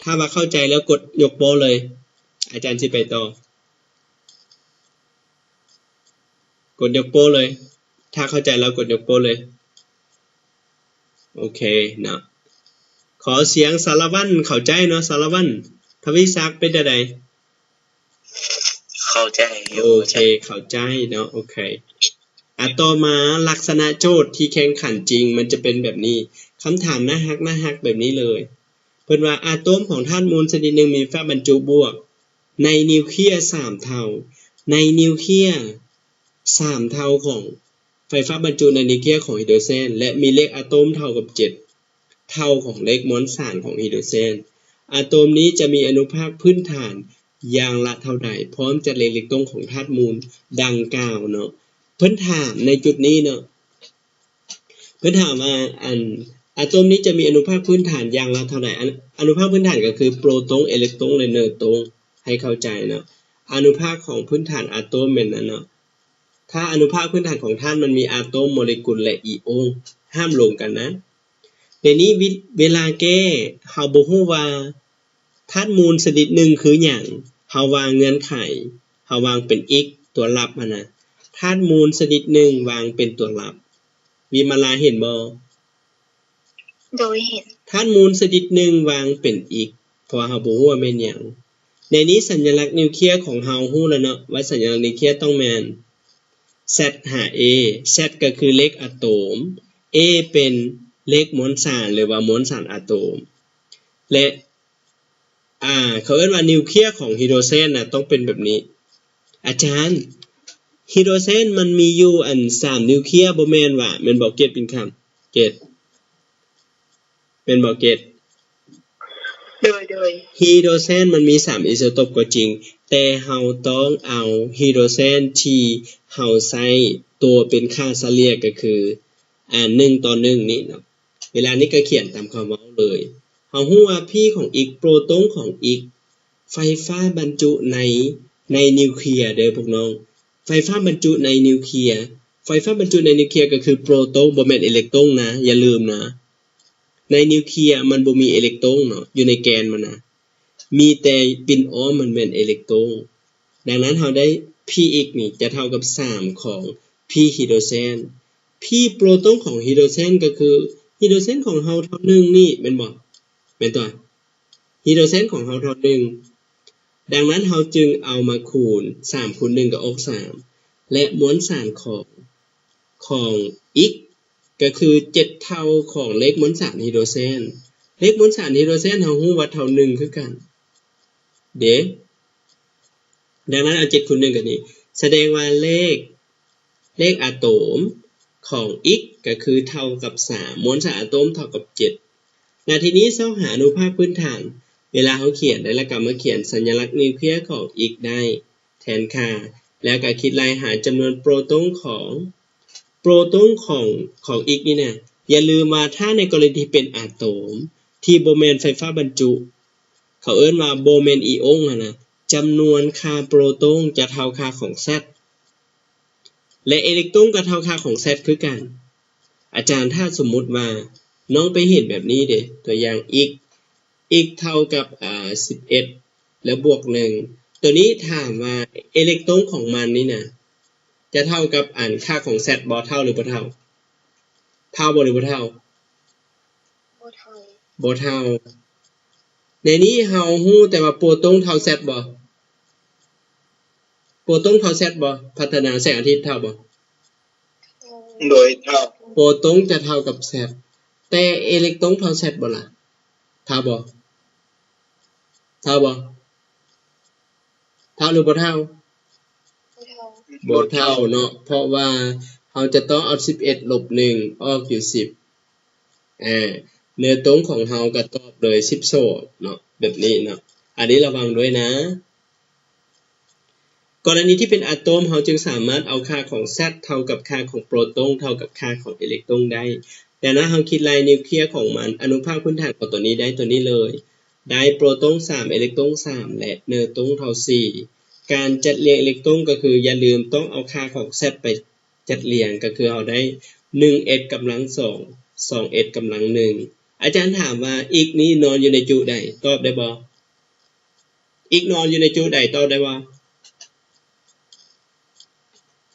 ຖ້າວ່າເຂົ້າໃຈແລ້ວກົດຍົກໂປ້ເລີຍ ອາຈານຊິໄປຕໍ່. ກົດຍົກໂປ້ເລີຍ. ຖ້າເຂົ້າໃຈແລ້ວກົດຍົກໂປ້ເລີຍ. ໂອເຄເນາະ. ຂໍສຽງສາລະວັນ ເຂົ້າໃຈເນາະ ສາລະວັນ. ທະວີສັກ ເປັນຈັ່ງໃດ? ເຂົ້າໃຈຢູ່. ໂອເຄ ເຂົ້າໃຈເນາະ. ໂອເຄ ອາ ຕໍ່ມາ ລັກສະນະໂຈດທີ່ແຂ່ງຂັນຈິງ ມັນຈະເປັນແບບນີ້. ຄຳຖາມໜ້າຮັກ ໜ້າຮັກແບບນີ້ເລີຍ. ເພິ່ນວ່າອາໂຕມຂອງທາດມູນຊະນິດໜຶ່ງມີຟ້າບັນຈຸບວກ ໃນນິວເຄຍສາມເທົ່າ. ໃນນິວເຄຍ ສາມເທົ່າຂອງໄຟຟ້າບັນຈຸໃນນິວເຄຍຂອງຮີໂດຣເຊນ ແລະ ມີເລກອາໂຕມເທົ່າກັບເຈັດເທົ່າຂອງເລກມວນສານຂອງຮີໂດຣເຊນ. ອາໂຕມນີ້ຈະມີອະນຸພາກພື້ນຖານຢ່າງລະເທົ່າໃດ ພ້ອມຈັດລຽງເອເລັກຕຣົນຂອງທາດມູນດັ່ງກ່າວເນາະ. ເພິ່ນຖາມໃນຈຸດນີ້ເນາະ ເພິ່ນຖາມວ່າ ອັນ ອາໂຕມນີ້ຈະມີອະນຸພາກພື້ນຖານຢ່າງລະເທົ່າໃດ? ອະ ອະນຸພາກພື້ນຖານກໍຄືໂປຣຕົງ, ເອເລັກຕຣົນ ແລະ ເນີວຕຣົນ ໃຫ້ເຂົ້າໃຈເນາະ. ອະນຸພາກຂອງພື້ນຖານອາໂຕມແມ່ນນັ້ນເນາະ. ຖ້າອະນຸພາກພື້ນຖານຂອງທາດມັນມີອາໂຕມ, ໂມເລກຸນ ແລະ ອີໂອນ ຫ້າມລົມກັນນະ. ດຽວນີ້ ວິ ເວລາແກ້ ເຮົາບໍ່ຮູ້ວ່າ ທາດມູນຊະນິດໜຶ່ງຄືຫຍັງ? ເຮົາວາງເງື່ອນໄຂ, ເຮົາວາງເປັນ x ຕົວລັບຫັ້ນນະ. ທາດມູນຊະນິດໜຶ່ງວາງເປັນຕົວລັບ. ວິມາລາເຫັນບໍ່? ໂດຍ ເຫັນ. ທາດມູນຊະນິດໜຶ່ງວາງເປັນ x ເພາະວ່າເຮົາບໍ່ຮູ້ວ່າແມ່ນຫຍັງ. ໃນນີ້ສັນຍະລັກນິວເຄຍຂອງເຮົາຮູ້ແລ້ວເນາະ ວ່າສັນຍະລັກນິວເຄຍຕ້ອງແມ່ນ Z ຫາ A. Z ກໍຄືເລກອາໂຕມ, A ເປັນເລກມວນສານ ຫຼືວ່າມວນສານອາໂຕມ ແລະ ອ່າ ເຂົາເອີ້ນວ່ານິວເຄຍຂອງຮີໂດຣເຊນນະ ຕ້ອງເປັນແບບນີ້. ອາຈານ ຮີໂດຣເຊນມັນມີຢູ່ ອັນ ສາມນິວເຄຍ ບໍ່ແມ່ນຫວາ? ແມ່ນບໍ່ ເກດ ປິນຄຳ? ເກດ ແມ່ນບໍ່ ເກດ? ໂດຍ ໂດຍ. ຮີໂດຣເຊນມັນມີສາມອີໂຊໂຕບກໍຈິງ, ແຕ່ເຮົາຕ້ອງເອົາຮີໂດຣເຊນທີ່ເຮົາໃຊ້ຕົວເປັນຄ່າສະເລ່ຍ ກໍຄື ອ່າ ໜຶ່ງຕໍ່ໜຶ່ງນີ້ເນາະ. ເວລານີ້ກໍຂຽນຕາມຄຳເວົ້າເລີຍ. ເຮົາຮູ້ວ່າພີຂອງ x ໂປຣຕົງຂອງ x ໄຟຟ້າບັນຈຸໃນ ໃນນິວເຄຍເດີພວກນ້ອງ. ໄຟຟ້າບັນຈຸໃນນິວເຄຍ, ໄຟຟ້າບັນຈຸໃນນິວເຄຍກໍຄືໂປຣຕົງ ບໍ່ແມ່ນເອເລັກຕຣົນນະ, ຢ່າລືມນະ. ໃນນິວເຄຍມັນບໍ່ມີເອເລັກຕຣົນເນາະ ຢູ່ໃນແກນມັນນະ, ມີແຕ່ປິ່ນອ້ອມມັນແມ່ນເອເລັກຕຣົນ. ດັ່ງນັ້ນເຮົາໄດ້ px ນີ້ຈະເທົ່າກັບສາມຂອງພີຮີໂດຣເຊນ. ພີໂປຣຕົງຂອງຮີໂດຣເຊນກໍຄື ຮີໂດຣເຊນຂອງເຮົາເທົ່າໜຶ່ງນີ້ ແມ່ນບໍ່? ແມ່ນຕົວະ. ຮີໂດຣເຊນຂອງເຮົາເທົ່າໜຶ່ງ, ດັ່ງນັ້ນເຮົາຈຶ່ງເອົາມາຄູນ ສາມຄູນໜຶ່ງກໍອອກສາມ ແລະ ມວນສານຂອງ ຂອງ x ກໍຄືເຈັດເທົ່າຂອງເລກມວນສານຮີໂດຣເຊນ. ເລກມວນສານຮີໂດຣເຊນເຮົາຮູ້ວ່າເທົ່າໜຶ່ງຄືກັນເດ້. ດັ່ງນັ້ນເອົາເຈັດຄູນໜຶ່ງກັນນີ້ ສະແດງວ່າເລກ ເລກອາໂຕມຂອງ x ກໍຄືເທົ່າກັບສາມ, ມວນສານອາໂຕມເທົ່າກັບເຈັດ. ແລ້ວທີນີ້ຊອກຫາອະນຸພາກພື້ນຖານ ເວລາເຮົາຂຽນໄດ້ ແລ້ວກໍມາຂຽນສັນຍະລັກນິວເຄຍຂອງ x ໄດ້ ແທນຄ່າ ແລ້ວກໍຄິດໄລ່ຫາຈຳນວນໂປຣຕົງຂອງ ໂປຣຕົງຂອງ ຂອງ x ນີ້ນະ. ຢ່າລືມວ່າຖ້າໃນກໍລະນີທີ່ເປັນອາໂຕມທີ່ບໍ່ແມ່ນໄຟຟ້າບັນຈຸ ເຂົາເອີ້ນວ່າບໍ່ແມ່ນອີໂອນຫັ້ນນະ, ຈຳນວນຄ່າໂປຣຕົງຈະເທົ່າຄ່າຂອງ Z ແລະ ເອເລັກຕຣົນກໍເທົ່າຄ່າຂອງ Z ຄືກັນ. ອາຈານ ຖ້າສົມມຸດວ່ານ້ອງໄປເຫັນແບບນີ້ເດ ຕົວຢ່າງ x, x ເທົ່າກັບ ອ່າ ສິບເອັດ ແລ້ວບວກໜຶ່ງ ຕົວນີ້ຖາມວ່າເອເລັກຕຣົນຂອງມັນນີ້ນະ ຈະເທົ່າກັບອັນຄ່າຂອງ Z ບໍ່? ເທົ່າ ຫຼື ບໍ່ເທົ່າ? ເທົ່າບໍ່ ຫຼື ບໍ່ເທົ່າ? ບໍ່ເທົ່າ. ບໍ່ເທົ່າ. ໃນນີ້ເຮົາຮູ້ແຕ່ວ່າໂປຣຕົງເທົ່າ Z ບໍ່? ໂປຣຕົງເທົ່າ Z ບໍ່? ພັດທະນາແສງອາທິດເທົ່າບໍ່? ໂດຍ ເທົ່າ. ໂປຣຕົງຈະເທົ່າກັບ Z ແຕ່ເອເລັກຕຣົນເທົ່າ Z ບໍ່ລະ? ເທົ່າບໍ່? ເທົ່າບໍ່? ເທົ່າ ຫຼື ບໍ່ເທົ່າ? ບໍ່ເທົ່າ. ບໍ່ເທົ່າເນາະ ເພາະວ່າເຮົາຈະຕ້ອງເອົາສິບເອັດລົບໜຶ່ງອອກຢູ່ສິບ ເນີວຕົງຂອງເຮົາກໍຕອບໂດຍສິບສອງເນາະ ແບບນີ້ເນາະ. ອັນນີ້ລະວັງດ້ວຍນະ. ກໍລະນີທີ່ເປັນອາໂຕມ ເຮົາຈຶ່ງສາມາດເອົາຄ່າຂອງ Z ເທົ່າກັບຄ່າຂອງໂປຣຕົງ ເທົ່າກັບຄ່າຂອງເອເລັກຕຣົນໄດ້. ດັ່ງນັ້ນເຮົາຄິດໄລ່ນິວເຄຍຂອງມັນ ອະນຸພາກພື້ນຖານຂອງຕົວນີ້ໄດ້ຕົວນີ້ເລີຍ ໄດ້ໂປຣຕົງສາມ ເອເລັກຕຣົນສາມ ແລະ ເນີວຕຣົນເທົ່າສີ່. ການຈັດລຽງເອເລັກຕຣົນກໍຄື ຢ່າລືມຕ້ອງເອົາຄ່າຂອງ Z ໄປຈັດລຽງ ກໍຄືເຮົາໄດ້ໜຶ່ງ x ກຳລັງສອງ ສອງ x ກຳລັງໜຶ່ງ. ອາຈານຖາມວ່າ x ນີ້ນອນຢູ່ໃນຈຸໃດ? ຕອບໄດ້ບໍ່? x ນອນຢູ່ໃນຈຸໃດ? ຕອບໄດ້ບໍ່?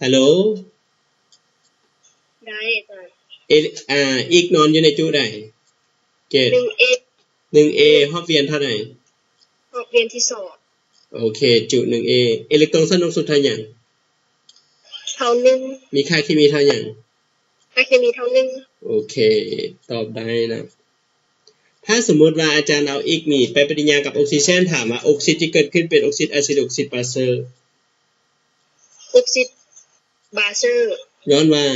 ຮັລໂຫຼ? ໄດ້ອາຈານ. ເອ ອາ x ນອນຢູ່ໃນຈຸໃດ? ເກດ ໜຶ່ງ A ຮອບວຽນເທົ່າໃດ? ຮອບວຽນທີສອງ. ໂອເຄ ຈຸໜຶ່ງ A. ເອເລັກຕຣົນຊັ້ນສູງສຸດເທົ່າຫຍັງ? ເທົ່າໜຶ່ງ. ມີຄ່າເຄມີເທົ່າຫຍັງ? ຄ່າເຄມີເທົ່າໜຶ່ງ. ໂອເຄ ຕອບໄດ້ນະ. ຖ້າສົມມຸດວ່າອາຈານເອົາ x ນີ້ໄປປະຕິຍາກັບອົກຊີເຈນ ຖາມວ່າອົກຊິດຈະເກີດຂຶ້ນເປັນອົກຊິດອາຊິດ ຫຼື ອົກຊິດບາເຊີ? ອົກຊິດ. ບາເຊີ ຍ້ອນວ່າ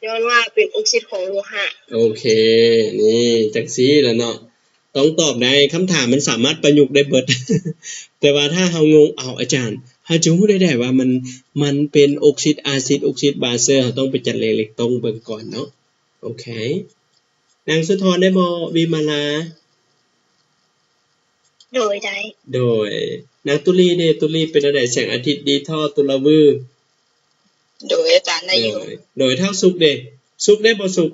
ຍ້ອນວ່າເປັນອົກຊິດຂອງໂລຫະ. ໂອເຄ ນີ້ ຈັ່ງຊີ້ລະເນາະ ຕ້ອງຕອບໄດ້ ຄຳຖາມມັນສາມາດປະຍຸກໄດ້ເບິດ ແຕ່ວ່າຖ້າເຮົາງົງ ເອົາ ອາຈານ ເຮົາຈະຮູ້ໄດ້ໃດວ່າມັນ ມັນເປັນອົກຊິດອາຊິດ ອົກຊິດບາເຊີ ເຮົາຕ້ອງໄປຈັດລຽງເອເລັກຕຣອນເບິ່ງກ່ອນເນາະ. ໂອເຄ ນາງສຸທອນໄດ້ບໍ່? ວິມາລາ ໂດຍ ໄດ້. ໂດຍ ນາງຕຸລີເດ? ຕຸລີເປັນແນວໃດ? ແສງອາທິດດີທໍ່ຕຸລະວື ໂດຍ ອາຈານ ໄດ້ຢູ່. ໂດຍ ໂດຍ ທ້າວສຸກເດ? ສຸກໄດ້ບໍ່ສຸກ?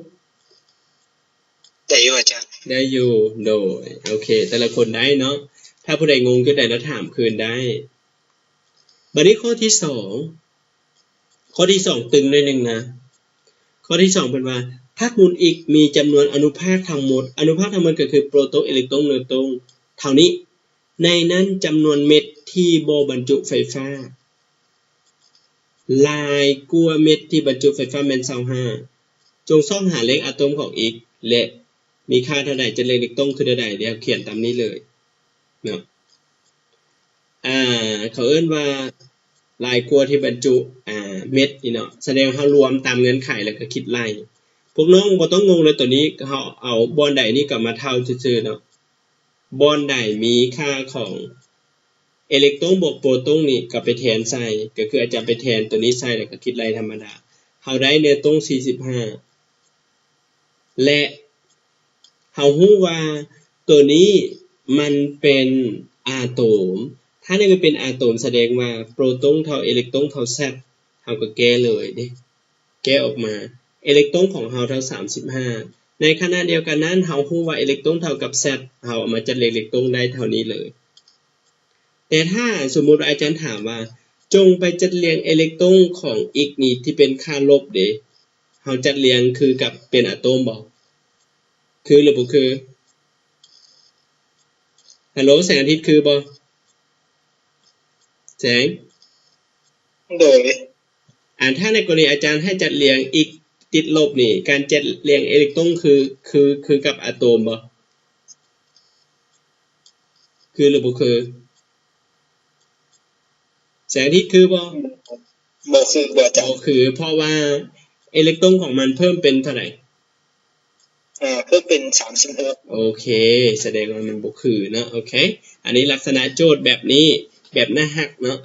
ໄດ້ຢູ່ອາຈານ. ໄດ້ຢູ່ ໂດຍ ໂອເຄ ແຕ່ລະຄົນໄດ້ເນາະ ຖ້າຜູ້ໃດງົງຈຸດໃດລະຖາມຄືນໄດ້. ບາດນີ້ຂໍ້ທີສອງ ຂໍ້ທີສອງຕຶງໜ້ອຍໜຶ່ງນະ. ຂໍ້ທີສອງເພິ່ນວ່າ ທາດໝູນອິກມີຈຳນວນອະນຸພາກທັງໝົດ ອະນຸພາກທັງໝົດກໍຄືໂປຣຕອນ ເອເລັກຕຣອນ ເນີວຕຣອນ ເທົ່ານີ້ ໃນນັ້ນຈຳນວນເມັດທີ່ບໍ່ບັນຈຸໄຟຟ້າຫຼາຍກວ່າເມັດທີ່ບັນຈຸໄຟຟ້າແມ່ນຊາວຫ້າ. ຈົ່ງຊອກຫາເລກອາໂຕມຂອງອິກ ແລະ ມີຄ່າເທົ່າໃດ ຈັດລຽງເອເລັກຕຣອນຄືແນວໃດ. ດຽວຂຽນຕາມນີ້ເລີຍເນາະ. ອ່າ ເຂົາເອີ້ນວ່າຫຼາຍກວ່າທີ່ບັນຈຸ ອ່າ ເມັດນີ້ເນາະ ສະແດງເຮົາລວມຕາມເງື່ອນໄຂແລ້ວກໍຄິດໄລ່. ພວກນ້ອງບໍ່ຕ້ອງງົງເລີຍ ໂຕນີ້ເຮົາເອົາບ່ອນໃດນີ້ກໍມາເທົ່າຊື່ໆເນາະ. ບ່ອນໃດມີຄ່າຂອງເອເລັກຕຣອນບວກໂປຣຕອນນີ້ກໍໄປແທນໃສ່ ກໍຄືອາຈານໄປແທນໂຕນີ້ໃສ່ແລ້ວກໍຄິດໄລ່ທຳມະດາ ເຮົາໄດ້ເນີວຕຣອນສີ່ສິບຫ້າ ແລະ ເຮົາຮູ້ວ່າໂຕນີ້ມັນເປັນອາໂຕມ ຖ້າໃນມັນເປັນອາໂຕມ ສະແດງວ່າໂປຣຕອນເທົ່າເອເລັກຕຣອນເທົ່າແຊັດ ເຮົາກໍແກ້ເລີຍເດ້ ແກ້ອອກມາ ເອເລັກຕຣອນຂອງເຮົາເທົ່າສາມສິບຫ້າ ໃນຂະນະດຽວກັນນັ້ນ ເຮົາຮູ້ວ່າເອເລັກຕຣອນເທົ່າກັບແຊັດ ເຮົາເອົາມາຈັດລຽງເອເລັກຕຣອນໄດ້ເທົ່ານີ້ເລີຍ. ແຕ່ຖ້າສົມມຸດວ່າອາຈານຖາມວ່າ ຈົ່ງໄປຈັດລຽງເອເລັກຕຣອນຂອງອິກນີ້ທີ່ເປັນຄ່າລົບເດ ເຮົາຈັດລຽງຄືກັບເປັນອາໂຕມບໍ່? ຄືຫຼືບໍ່ຄື? ຮັລໂຫຼ ແສງອາທິດຄືບໍ່? ແສງ? ໂດຍ. ອັນ ຖ້າໃນກໍລະນີອາຈານໃຫ້ຈັດລຽງອິກຕິດລົບນີ້ ການຈັດລຽງເອເລັກຕຣອນຄື ຄື ຄືກັບອາໂຕມບໍ່? ຄືຫຼືບໍ່ຄື? ແສງອາທິດຄືບໍ່? ບໍ່ຄືບໍ່ອາຈານ. ບໍ່ຄື ເພາະວ່າເອເລັກຕຣອນຂອງມັນເພີ່ມເປັນເທົ່າໃດ? ເອີ ເພີ່ມເປັນສາມສິບຫົກ. ໂອເຄ ສະແດງວ່າມັນບໍ່ຄືເນາະ. ໂອເຄ ອັນນີ້ລັກສະນະໂຈດແບບນີ້ ແບບໜ້າຮັກເນາະ.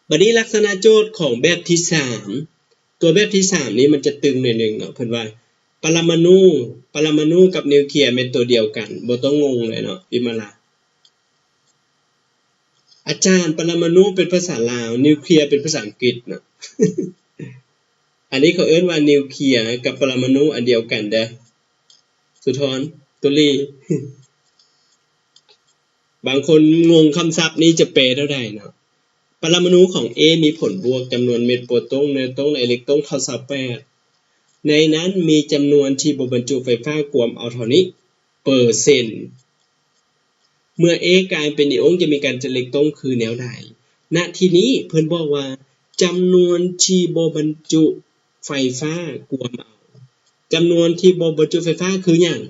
ບາດນີ້ລັກສະນະໂຈດຂອງແບບທີສາມ ຕົວແບບທີສາມນີ້ມັນຈະຕຶງໜ້ອຍໜຶ່ງເນາະ. ເພິ່ນວ່າປະລະມະນູ ປະລະມະນູກັບນິວເຄຍແມ່ນຕົວດຽວກັນ ບໍ່ຕ້ອງງົງເລີຍເນາະ ວິມາລາ. ອາຈານ ປະລະມະນູເປັນພາສາລາວ ນິວເຄຍເປັນພາສາອັງກິດເນາະ. ອັນນີ້ເຂົາເອີ້ນວ່ານິວເຄຍກັບປະລະມະນູອັນດຽວກັນເດີ້ ສຸທອນ ຕຸລີ. ບາງຄົນງົງຄຳສັບນີ້ຈະແປເທົ່າໃດເນາະ. ປະລະມະນູຂອງ A ມີຜົນບວກ ຈຳນວນເມັດໂປຣຕອນ ເນີວຕຣອນ ແລະ ເອເລັກຕຣອນເທົ່າຊາວແປດ ໃນນັ້ນມີຈຳນວນທີ່ບໍ່ບັນຈຸໄຟຟ້າກວມເອົາເທົ່ານີ້ເປີເຊັນ. ເມື່ອ A ກາຍເປັນເອໂອງ ຈະມີການຈັດເອເລັກຕຣອນຄືແນວໃດ? ນະທີ່ນີ້ເພິ່ນບອກວ່າ ຈຳນວນທີ່ບໍ່ບັນຈຸໄຟຟ້າກວມເອົາ. ຈຳນວນທີ່ບໍ່ບັນຈຸໄຟຟ້າຄືຫຍັງ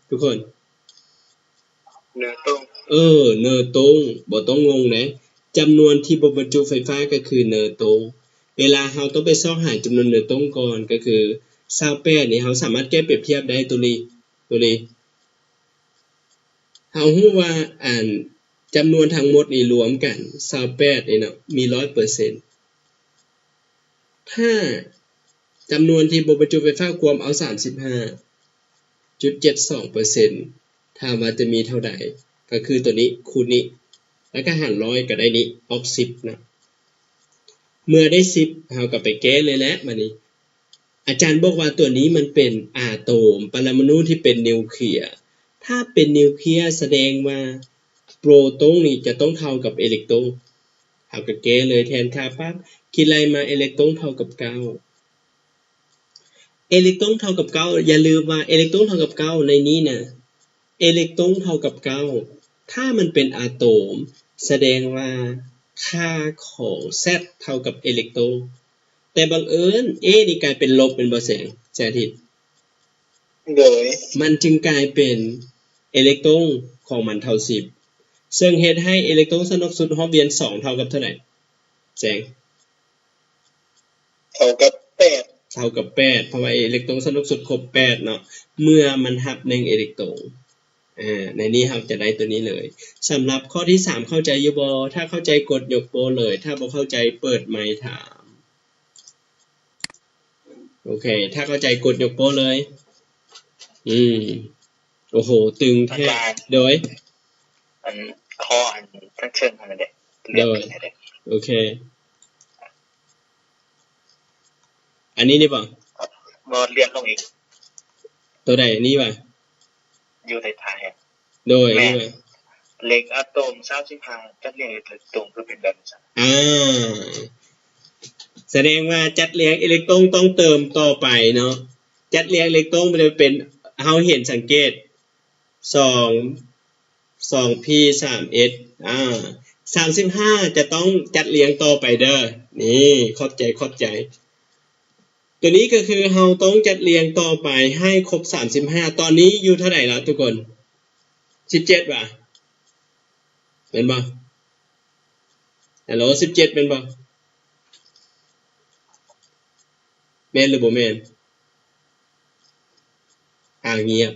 ທຸກຄົນ? ເນີວຕຣອນ. ເອີ ເນີວຕຣອນ ບໍ່ຕ້ອງງົງເດ້. ຈຳນວນທີ່ບໍ່ບັນຈຸໄຟຟ້າກໍຄືເນີວຕຣອນ. ເວລາເຮົາຕ້ອງໄປຊອກຫາຈຳນວນເນີວຕຣອນກ່ອນ ກໍຄືຊາວແປດນີ້ ເຮົາສາມາດແກ້ປຽບທຽບໄດ້ ຕຸລີ ຕຸລີ. ເຮົາຮູ້ວ່າ ອັນ ຈຳນວນທັງໝົດນີ້ລວມກັນຊາວແປດນີ້ເນາະ ມີຮ້ອຍເປີເຊັນ. ຖ້າຈຳນວນທີ່ບໍ່ບັນຈຸໄຟຟ້າກວມເອົາສາມສິບຫ້າຈຸດເຈັດສອງເປີເຊັນ ຖາມວ່າຈະມີເທົ່າໃດ? ກໍຄືຕົວນີ້ຄູນນີ້ ແລ້ວກໍຫານຮ້ອຍກໍໄດ້ນີ້ ອອກສິບເນາະ. ເມື່ອໄດ້ສິບ ເຮົາກໍໄປແກ້ເລີຍແຫຼະ ບາດນີ້ ອາຈານບອກວ່າຕົວນີ້ມັນເປັນອາໂຕມ ປະລະມະນູທີ່ເປັນນິວເຄຍ. ຖ້າເປັນນິວເຄຍສະແດງວ່າໂປຣຕອນນີ້ຈະຕ້ອງເທົ່າກັບເອເລັກຕຣອນ. ເຮົາກໍແກ້ເລີຍ ແທນຄ່າປັບ ຄິດໄລ່ມາເອເລັກຕຣອນເທົ່າກັບເກົ້າ. ເອເລັກຕຣອນເທົ່າກັບເກົ້າ ຢ່າລືມວ່າເອເລັກຕຣອນເທົ່າກັບເກົ້າໃນນີ້ນະ ເອເລັກຕຣອນເທົ່າກັບເກົ້າ ຖ້າມັນເປັນອາໂຕມ ສະແດງວ່າຄ່າຂອງ Z ເທົ່າກັບເອເລັກຕຣອນ. ແຕ່ບັງເອີນ A ນີ້ກາຍເປັນລົບແມ່ນບໍ່ແສງ ແສງອາທິດ? ໂດຍ. ມັນຈຶ່ງກາຍເປັນເອເລັກຕຣອນຂອງມັນເທົ່າສິບ ເຊິ່ງເຮັດໃຫ້ເອເລັກຕຣອນສະໜົກສຸດຮອບວຽນສອງເທົ່າກັບເທົ່າໃດ ແສງ? ກັບແປດ ເທົ່າກັບແປດ ເພາະວ່າເອເລັກໂຕຣນສະໜຸກສຸດຄົບແປດເນາະ ເມື່ອມັນຮັບໜຶ່ງເອເລັກໂຕຣນ. ອາ ໃນນີ້ເຮົາຈະໄດ້ຕົວນີ້ເລີຍ. ສຳລັບຂໍ້ທີສາມ ເຂົ້າໃຈຢູ່ບໍ່? ຖ້າເຂົ້າໃຈກົດຍົກໂປ້ເລີຍ, ຖ້າບໍ່ເຂົ້າໃຈເປີດໄມຖາມ. ໂອເຄ ຖ້າເຂົ້າໃຈກົດຍົກໂປ້ເລີຍ. ອືມ ໂອ້ໂຫ ຕຶງແທ້. ອາຈານ ໂດຍ ອັນ ຂໍ້ອັນເທິງໆຫັ້ນແຫຼະ ໂດຍ ໂອເຄ. ອັນນີ້ນີ້ບໍ່? ບໍ່ ເລື່ອນລົງອີກ. ໂຕໃດນີ້ຫວາ? ຢູ່ໃນທ້າຍ. ໂດຍ ແມ່ນ ນີ້ຫວາ? ເລກອາໂຕມສາມສິບຫ້າ ຈັດລຽງເອເລັກໂຕຣນຄືເປັນແບບນີ້ຊະ. ອ່າ ສະແດງວ່າຈັດລຽງເອເລັກໂຕຣນຕ້ອງເຕີມຕໍ່ໄປເນາະ. ຈັດລຽງເອເລັກໂຕຣນມັນຈະເປັນ ເຮົາເຫັນ ສັງເກດ ສອງ ສອງພີ ສາມເອັສ ອ່າ ສາມສິບຫ້າ ຈະຕ້ອງຈັດລຽງຕໍ່ໄປເດີ. ນີ້ ຂອບໃຈ ຂອບໃຈ. ຕົວນີ້ກໍຄືເຮົາຕ້ອງຈັດລຽງຕໍ່ໄປໃຫ້ຄົບສາມສິບຫ້າ. ຕອນນີ້ຢູ່ເທົ່າໃດລະທຸກຄົນ? ສິບເຈັດຫວາ? ແມ່ນບໍ່? ຮັລໂຫຼ ສິບເຈັດແມ່ນບໍ່? ແມ່ນຫຼືບໍ່ແມ່ນ? ອ້າວ ງຽບ.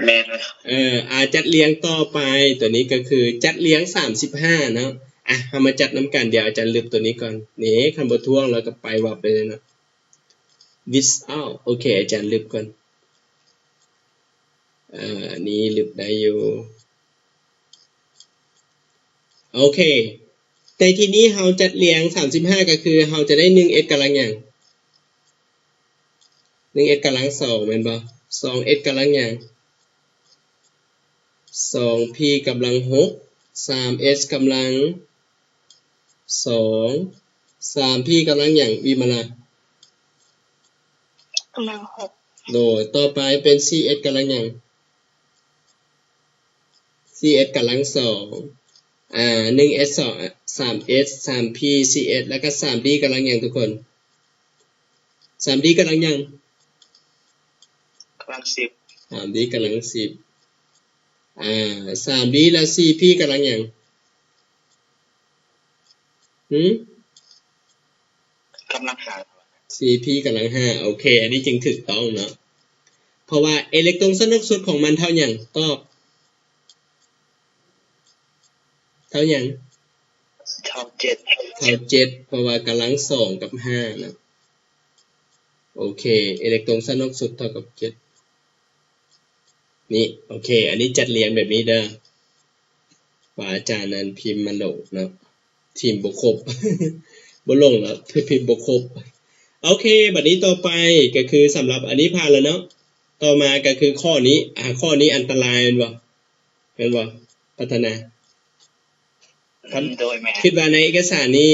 ແມ່ນເລີຍ. ເອີ ອ່າ ຈັດລຽງຕໍ່ໄປ ຕົວນີ້ກໍຄືຈັດລຽງສາມສິບຫ້າເນາະ. ອ່ະ ເຮົາມາຈັດນຳກັນ. ດຽວອາຈານລຶບຕົວນີ້ກ່ອນ. ນີ້ ຄັນບໍ່ທ້ວງລະກໍໄປວັບໄປເລີຍເນາະ. Without ໂອເຄ ອາຈານລຶບກ່ອນ. ເອີ ອັນນີ້ລຶບໄດ້ຢູ່. ໂອເຄ ໃນທີ່ນີ້ເຮົາຈັດລຽງສາມສິບຫ້າ ກໍຄືເຮົາຈະໄດ້ໜຶ່ງເອັສກຳລັງຫຍັງ? ໜຶ່ງເອັສກຳລັງສອງແມ່ນບໍ່? ສອງເອັສກຳລັງຫຍັງ? ສອງພີກຳລັງຫົກ ສາມເອັສກຳລັງສອງ ສາມພີກຳລັງຫຍັງ ວິມາລາ? ກຳລັງຫົກ. ໂດຍ ຕໍ່ໄປເປັນສີ່ເອັສກຳລັງຫຍັງ? ສີ່ເອັສກຳລັງສອງ ອ່າ ໜຶ່ງເອັສສອງ ສາມເອັສ ສາມພີ ສີ່ເອັສ ແລ້ວກໍສາມດີກຳລັງຫຍັງທຸກຄົນ? ສາມດີກຳລັງຫຍັງ? ກຳລັງສິບ. ສາມດີກຳລັງສິບ ອ່າ ສາມດີແລ້ວສີ່ພີກຳລັງຫຍັງ? ຫື? ກຳລັງຫ້າ. ສີ່ພີກຳລັງຫ້າ ໂອເຄ ອັນນີ້ຈຶ່ງຖືກຕ້ອງເນາະ ເພາະວ່າເອເລັກໂຕຣນສະໜຸກສຸດຂອງມັນເທົ່າຫຍັງ? ຕອບ ເທົ່າຫຍັງ? ເທົ່າເຈັດ. ເທົ່າເຈັດ ເພາະວ່າກຳລັງສອງກັບຫ້າເນາະ. ໂອເຄ ເອເລັກໂຕຣນສະໜຸກສຸດເທົ່າກັບເຈັດ ນີ້ ໂອເຄ ອັນນີ້ຈັດລຽງແບບນີ້ເດີ. ວ່າອາຈານນັ້ນພິມມາຫຼົງເນາະ ພິມບໍ່ຄົບ ບໍ່ຫຼົງແລ້ວ ພິມບໍ່ຄົບ. ໂອເຄ ບັດນີ້ຕໍ່ໄປກໍຄືສຳລັບອັນນີ້ຜ່ານແລ້ວເນາະ. ຕໍ່ມາກໍຄືຂໍ້ນີ້ ອ່າ ຂໍ້ນີ້ອັນຕະລາຍແມ່ນບໍ່? ແມ່ນບໍ່ ພັດທະນາ? ໂດຍ ແມ່ນ. ຄິດວ່າໃນເອກະສານນີ້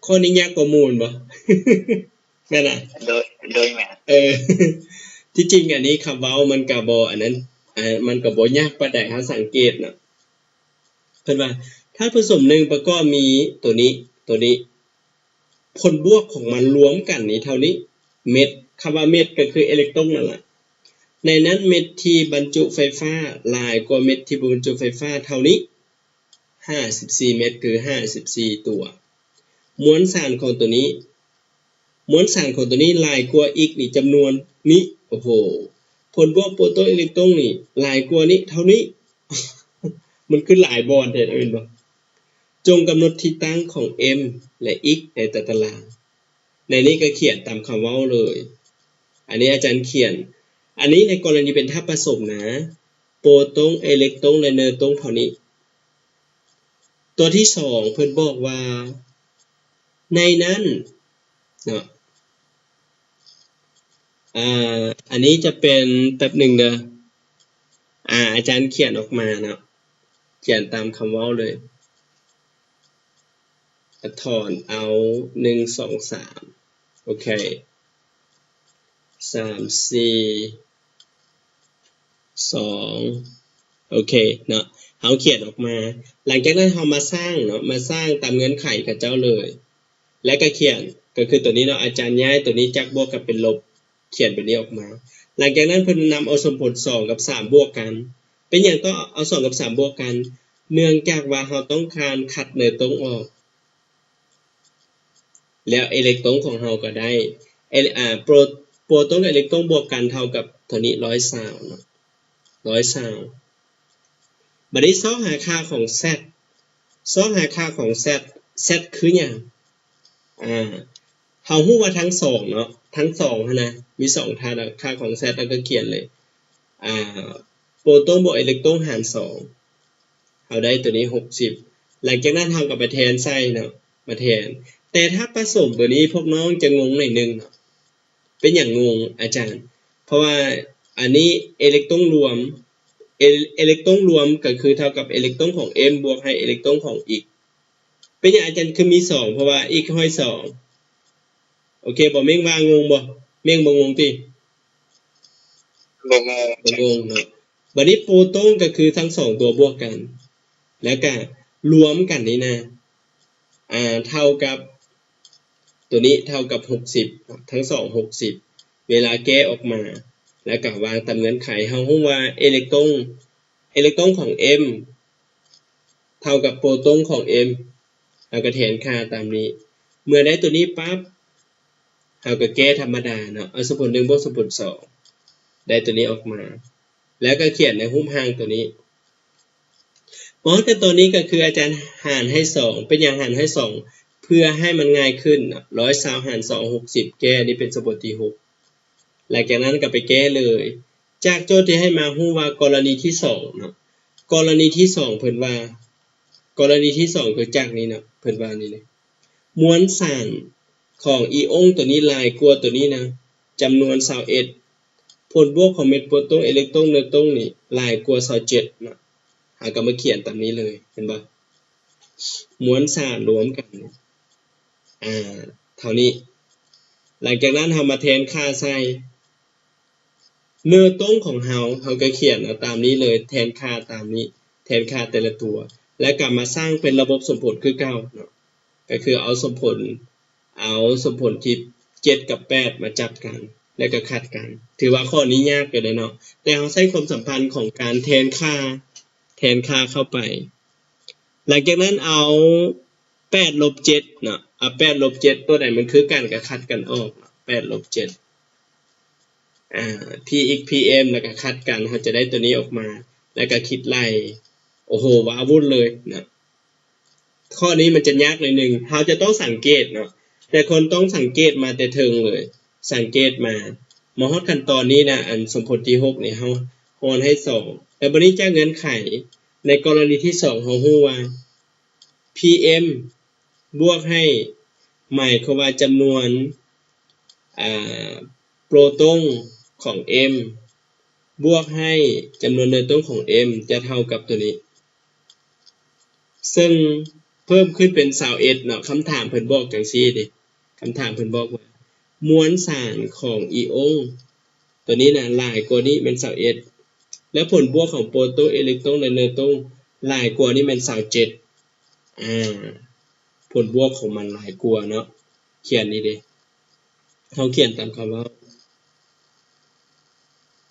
ຂໍ້ນີ້ຍາກກວ່າໝູ່ແມ່ນບໍ່? ແມ່ນລະ? ໂດຍ ໂດຍ ແມ່ນ. ເອີ ທີ່ຈິງອັນນີ້ຄຳເວົ້າມັນກະບໍ່ອັນນັ້ນ ອ່າ ມັນກະບໍ່ຍາກປານໃດ ເຮົາສັງເກດເນາະ. ເພິ່ນວ່າ ທາດປະສົມໜຶ່ງປະກອບມີຕົວນີ້ ຕົວນີ້ ຜົນບວກຂອງມັນລວມກັນນີ້ເທົ່ານີ້ເມັດ. ຄຳວ່າເມັດກໍຄືເອເລັກໂຕຣນນັ້ນລະ. ໃນນັ້ນເມັດທີ່ບັນຈຸໄຟຟ້າຫຼາຍກວ່າເມັດທີ່ບໍ່ບັນຈຸໄຟຟ້າເທົ່ານີ້ ຫ້າສິບສີ່ເມັດ ຄືຫ້າສິບສີ່ຕົວ. ມວນສານຂອງຕົວນີ້ ມວນສານຂອງຕົວນີ້ຫຼາຍກວ່າອີກນີ້ ຈຳນວນນີ້ ໂອ້ໂຫ ຜົນບວກໂປຣໂຕນເອເລັກໂຕຣນນີ້ຫຼາຍກວ່ານີ້ເທົ່ານີ້ ມັນຄືຫຼາຍບ່ອນແທ້ແມ່ນບໍ່? ຈົ່ງກຳນົດທີ່ຕັ້ງຂອງ M ແລະ X ໃນຕາຕະລາງ. ໃນນີ້ກໍຂຽນຕາມຄຳເວົ້າເລີຍ. ອັນນີ້ອາຈານຂຽນ ອັນນີ້ໃນກໍລະນີເປັນທາດປະສົມນະ ໂປຣໂຕນ ເອເລັກໂຕຣນ ແລະ ນີວຕຣອນເທົ່ານີ້. ຕົວທີສອງເພິ່ນບອກວ່າ ໃນນັ້ນເນາະ ອ່າ ອັນນີ້ຈະເປັນ ແປັບໜຶ່ງເດີ ອ່າ ອາຈານຂຽນອອກມາເນາະ ຂຽນຕາມຄຳເວົ້າເລີຍ ຖອນເອົາ ໜຶ່ງ ສອງ ສາມ ໂອເຄ ສາມ ສີ່ ສອງ ໂອເຄເນາະ ເຮົາຂຽນອອກມາ. ຫຼັງຈາກນັ້ນເຮົາມາສ້າງເນາະ ມາສ້າງຕາມເງື່ອນໄຂຂະເຈົ້າເລີຍ ແລະກະຂຽນ ກໍຄືຕົວນີ້ເນາະ ອາຈານຍ້າຍຕົວນີ້ຈາກບວກກັບເປັນລົບ ຂຽນແບບນີ້ອອກມາ. ຫຼັງຈາກນັ້ນເພິ່ນນຳເອົາສົມຜົນສອງກັບສາມບວກກັນ. ເປັນຫຍັງຕ້ອງເອົາສອງກັບສາມບວກກັນ? ເນື່ອງຈາກວ່າເຮົາຕ້ອງການຄັດເນີວຕຣອນອອກ. ແລ້ວເອເລັກຕຣົນຂອງເຮົາກໍໄດ້ ເອເລັກ ອາ ໂປຣ ໂປຣຕອນກັບເອເລັກຕຣົນບວກກັນເທົ່າກັບເທົ່ານີ້ ຮ້ອຍຊາວເນາະ ຮ້ອຍຊາວ. ບັດນີ້ຊອກຫາຄ່າຂອງ Z ຊອກຫາຄ່າຂອງ Z Z ຄືຫຍັງ? ອາ ເຮົາຮູ້ວ່າທັງສອງເນາະ ທັງສອງຫັ້ນນະ ມີສອງທາດ ຄ່າຂອງ Z ເຮົາກໍຂຽນເລີຍ ອາ ໂປຣຕອນບວກເອເລັກຕຣົນຫານສອງ ເຮົາໄດ້ຕົວນີ້ ຫົກສິບ. ຫຼັງຈາກນັ້ນເຮົາກໍໄປແທນໃສ່ເນາະ ມາແທນ. ແຕ່ຖ້າປະສົມຕົວນີ້ ພວກນ້ອງຈະງົງໜ້ອຍໜຶ່ງເນາະ. ເປັນຫຍັງງົງອາຈານ? ເພາະວ່າອັນນີ້ເອເລັກຕຣົນລວມ ເອ ເອເລັກຕຣົນລວມກໍຄືເທົ່າກັບເອເລັກຕຣົນຂອງ M ບວກໃຫ້ເອເລັກຕຣົນຂອງ X. ເປັນຫຍັງອາຈານຄືມີສອງ? ເພາະວ່າ X ຫ້ອຍສອງ. ໂອເຄບໍ່? ເມັ້ງວ່າງົງບໍ່? ເມັ້ງບໍ່ງົງຕິ? ບໍ່ງົງ ບໍ່ງົງເນາະ. ບັດນີ້ໂປຣຕອນກໍຄືທັງສອງຕົວບວກກັນ ແລ້ວກະລວມກັນນີ້ນະ ອາ ເທົ່າກັບ ຕົວນີ້ເທົ່າກັບຫົກສິບ ທັງສອງຫົກສິບ ເວລາແກ້ອອກມາ ແລ້ວກະວາງຕາມເງື່ອນໄຂ ເຮົາຮູ້ວ່າເອເລັກຕຣົນ ເອເລັກຕຣົນຂອງ M ເທົ່າກັບໂປຣຕອນຂອງ M ເຮົາກໍແທນຄ່າຕາມນີ້. ເມື່ອໄດ້ຕົວນີ້ປັບ ເຮົາກໍແກ້ທຳມະດາເນາະ ເອົາສົມຜົນໜຶ່ງບວກສົມຜົນສອງ ໄດ້ຕົວນີ້ອອກມາ ແລ້ວກໍຂຽນໃນຮູບຮ່າງຕົວນີ້. ມາຮອດຂັ້ນຕອນນີ້ກໍຄືອາຈານຫານໃຫ້ສອງ. ເປັນຫຍັງຫານໃຫ້ສອງ? ເພື່ອໃຫ້ມັນງ່າຍຂຶ້ນເນາະ ຮ້ອຍຊາວຫານສອງ ຫົກສິບ ແກ້ ນີ້ເປັນສົມຜົນທີຫົກ. ຫຼັງຈາກນັ້ນກໍໄປແກ້ເລີຍ ຈາກໂຈດທີ່ໃຫ້ມາຮູ້ວ່າກໍລະນີທີສອງເນາະ ກໍລະນີທີສອງເພິ່ນວ່າ ກໍລະນີທີສອງຄືຈາກນີ້ເນາະ ເພິ່ນວ່ານີ້ເນາະ ມວນສານຂອງອີອົງຕົວນີ້ຫຼາຍກວ່າຕົວນີ້ນະ ຈຳນວນຊາວເອັດ ຜົນບວກຂອງເມັດໂປຣຕອນ ເອເລັກຕຣົນ ເນີຕຣົນນີ້ຫຼາຍກວ່າຊາວເຈັດເນາະ. ເຮົາກໍມາຂຽນຕາມນີ້ເລີຍ ເຫັນບໍ່? ມວນສານລວມກັນ ອາ ເທົ່ານີ້. ຫຼັງຈາກນັ້ນເຮົາມາແທນຄ່າໃສ່ ເນີຕຣົນຂອງເຮົາ ເຮົາກໍຂຽນເອົາຕາມນີ້ເລີຍ ແທນຄ່າຕາມນີ້ ແທນຄ່າແຕ່ລະຕົວ ແລ້ວກໍມາສ້າງເປັນລະບົບສົມຜົນຄືເກົ່າເນາະ ກໍຄືເອົາສົມຜົນ ເອົາສົມຜົນທີເຈັດກັບແປດມາຈັບກັນ ແລ້ວກໍຂັດກັນ. ຖືວ່າຂໍ້ນີ້ຍາກຢູ່ເດ້ເນາະ ແຕ່ເຮົາໃຊ້ຄວາມສຳພັນຂອງການແທນຄ່າ ແທນຄ່າເຂົ້າໄປ. ຫຼັງຈາກນັ້ນເອົາແປດລົບເຈັດເນາະ ເອົາແປດລົບເຈັດ ຕົວໃດມັນຄືກັນກໍຂັດກັນອອກເນາະ ແປດລົບເຈັດ ອາ Px Pm ແລ້ວກໍຂັດກັນ ເຮົາຈະໄດ້ຕົວນີ້ອອກມາ ແລ້ວກໍຄິດໄລ່ ໂອ້ໂຫ ວ້າວຸ້ນເລີຍເນາະ. ຂໍ້ນີ້ມັນຈະຍາກໜ້ອຍໜຶ່ງ ເຮົາຈະຕ້ອງສັງເກດເນາະ ແຕ່ຄົນຕ້ອງສັງເກດມາແຕ່ເທິງເລີຍ ສັງເກດມາ ມາຮອດຂັ້ນຕອນນີ້ນະ ອັນສົມຜົນທີຫົກນີ້ ເຮົາຮອນໃຫ້ສອງ ແລ້ວບັດນີ້ຈາກເງື່ອນໄຂ ໃນກໍລະນີທີສອງ ເຮົາຮູ້ວ່າ Pm ບວກໃຫ້ ໝາຍຄວາມວ່າຈຳນວນ ອາ ໂປຣຕອນຂອງ M ບວກໃຫ້ຈຳນວນເນີຕຣົນຂອງ M ຈະເທົ່າກັບຕົວນີ້ ເຊິ່ງເພີ່ມຂຶ້ນເປັນຊາວເອັດເນາະ. ຄຳຖາມເພິ່ນບອກຈັ່ງຊີ້ເດ້ ຄຳຖາມເພິ່ນບອກວ່າ ມວນສານຂອງອີອົງຕົວນີ້ນະ ຫຼາຍກວ່ານີ້ແມ່ນຊາວເອັດ ແລະ ຜົນບວກຂອງໂປຣຕອນ ເອເລັກຕຣອນ ແລະ ເນີຕຣອນຫຼາຍກວ່ານີ້ແມ່ນຊາວເຈັດ. ອາ ຜົນບວກຂອງມັນຫຼາຍກວ່າເນາະ. ຂຽນນີ້ເດ້ ເຮົາຂຽນຕາມຄຳເວົ້າ.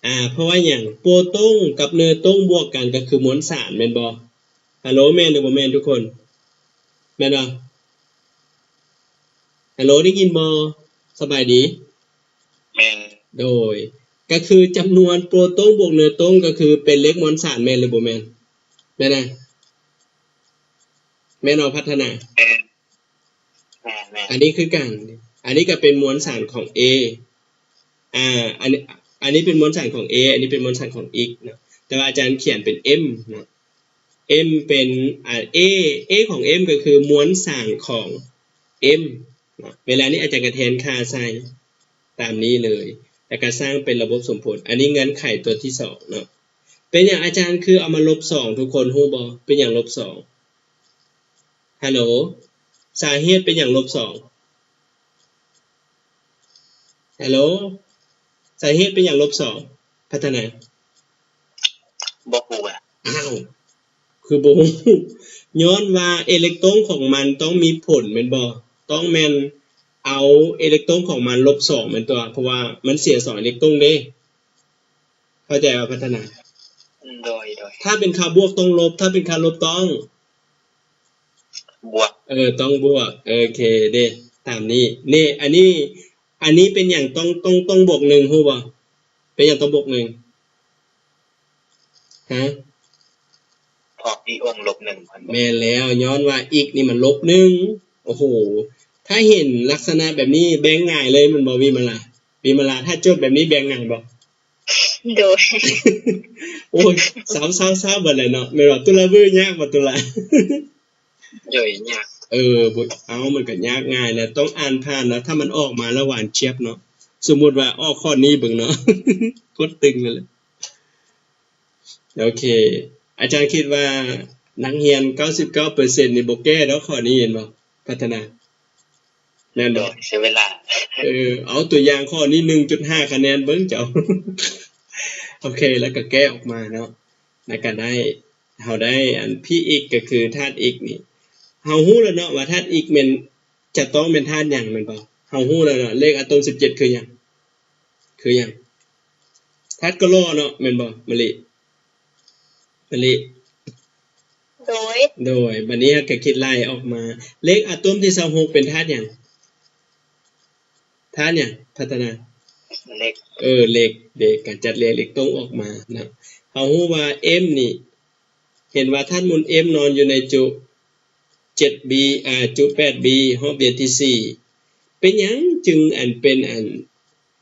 ອາ ເພາະວ່າຫຍັງ? ໂປຣຕອນກັບເນີຕຣອນບວກກັນກໍຄືມວນສານແມ່ນບໍ່? ຮາໂຫຼ ແມ່ນຫຼືບໍ່ແມ່ນທຸກຄົນ? ແມ່ນບໍ່? ຮາໂຫຼ ໄດ້ຍິນບໍ່? ສະບາຍດີ? ແມ່ນ. ໂດຍ ກໍຄືຈຳນວນໂປຣຕອນບວກເນີຕຣອນກໍຄືເປັນເລກມວນສານແມ່ນຫຼືບໍ່ແມ່ນ? ແມ່ນນະ? ແມ່ນເນາະ ພັດທະນາ? ແມ່ນ. ແມ່ນໆ ອັນນີ້ຄືກັນ ອັນນີ້ກໍເປັນມວນສານຂອງ A ອ່າ ອັນນີ້ ອັນນີ້ເປັນມວນສານຂອງ A ອັນນີ້ເປັນມວນສານຂອງ X ເນາະ ແຕ່ວ່າອາຈານຂຽນເປັນ M ເນາະ M ເປັນ ອ່າ A A ຂອງ M ກໍຄືມວນສານຂອງ M ເນາະ. ເວລານີ້ອາຈານກໍແທນຄ່າໃສ່ຕາມນີ້ເລີຍ ແລ້ວກໍສ້າງເປັນລະບົບສົມຜົນ. ອັນນີ້ເງື່ອນໄຂຕົວທີສອງເນາະ. ເປັນຫຍັງອາຈານຄືເອົາມາລົບສອງ? ທຸກຄົນຮູ້ບໍ່ ເປັນຫຍັງລົບສອງ? ຮາໂຫຼ ສາເຫດເປັນຫຍັງລົບສອງ? ຮາໂຫຼ ສາເຫດເປັນຫຍັງລົບສອງ? ພັດທະນາ ບໍ່ຮູ້ອະ. ອ້າວ ຄືບໍ່ຮູ້? ຍ້ອນວ່າເອເລັກຕຣອນຂອງມັນຕ້ອງມີຜົນແມ່ນບໍ່? ຕ້ອງແມ່ນເອົາເອເລັກຕຣອນຂອງມັນລົບສອງແມ່ນຕົວະ ເພາະວ່າມັນເສຍສອງເອເລັກຕຣອນເດ້. ເຂົ້າໃຈບໍ່ ພັດທະນາ? ໂດຍ ໂດຍ. ຖ້າເປັນຄ່າບວກຕ້ອງລົບ ຖ້າເປັນຄ່າລົບຕ້ອງ ບວກ. ເອີ ຕ້ອງບວກ. ໂອເຄເດ້. ຕາມນີ້. ນີ້ ອັນນີ້ ອັນນີ້ເປັນຫຍັງຕ້ອງ ຕ້ອງ ຕ້ອງບວກໜຶ່ງ ຮູ້ບໍ່? ເປັນຫຍັງຕ້ອງບວກໜຶ່ງ? ຮະ? ເພາະອີອົງລົບໜຶ່ງ ແມ່ນແລ້ວ ຍ້ອນວ່າອິກນີ້ມັນລົບໜຶ່ງ. ໂອ້ໂຫ ຖ້າເຫັນລັກສະນະແບບນີ້ແບ່ງງ່າຍເລີຍແມ່ນບໍ່ ວິມະລາ? ວິມະລາ ຖ້າໂຈດແບບນີ້ແບ່ງງ່າຍບໍ່? ໂດຍ ໂອ້ຍ ເຊົາໆໆ ເບິດແລ້ວເນາະ ແມ່ນບໍ່? ຕຸລາເວີຍາກບໍ່ຕຸລາ? ໂດຍ ຍາກ. ເອີ ບໍ່ ເອົາ ມັນກໍຍາກງ່າຍນະ ຕ້ອງອ່ານຜ່ານນະ ຖ້າມັນອອກມາແລ້ວຫວານຈຽບເນາະ. ສົມມຸດວ່າອອກຂໍ້ນີ້ເບິ່ງເນາະ ກົດຕຶງນັ້ນແຫຼະ. ໂອເຄ ອາຈານຄິດວ່ານັກຮຽນເກົ້າສິບເກົ້າເປີເຊັນນີ້ບໍ່ແກ້ດອກຂໍ້ນີ້ ແມ່ນບໍ່ ພັດທະນາ? ແມ່ນບໍ່? ໂດຍ ໃຊ້ເວລາ. ເອີ ເອົາຕົວຢ່າງຂໍ້ນີ້ ໜຶ່ງຈຸດຫ້າຄະແນນເບິ່ງເຈົ້າ. ໂອເຄ ແລ້ວກໍແກ້ອອກມາເນາະ ແລ້ວກໍໄດ້ ເຮົາໄດ້ອັນ P x ກໍຄືທາດອິກນີ້ ເຮົາຮູ້ແລ້ວເນາະວ່າທາດອິກແມ່ນ ຈະຕ້ອງແມ່ນທາດຫຍັງແມ່ນບໍ່? ເຮົາຮູ້ແລ້ວເນາະ ເລກອາໂຕມສິບເຈັດຄືຫຍັງ? ຄືຫຍັງ? ທາດກໍລໍເນາະ ແມ່ນບໍ່ ມະລິ? ມະລິ? ໂດຍ ໂດຍ ບັດນີ້ເຮົາກໍຄິດໄລ່ອອກມາ ເລກອາໂຕມທີຊາວຫົກເປັນທາດຫຍັງ? ທາດຫຍັງ ພັດທະນາ? ເຫຼັກ. ເອີ ເຫຼັກ ເຫຼັກ ການຈັດລຽງເຫຼັກຕົງອອກມາເນາະ. ເຮົາຮູ້ວ່າ M ນີ້ ເຫັນວ່າທາດມູນ M ນອນຢູ່ໃນຈຸ ເຈັດ B ອາ ຈຸ ແປດ B ຮອບວຽນທີສີ່ ເປັນຫຍັງຈຶ່ງອັນເປັນອັນ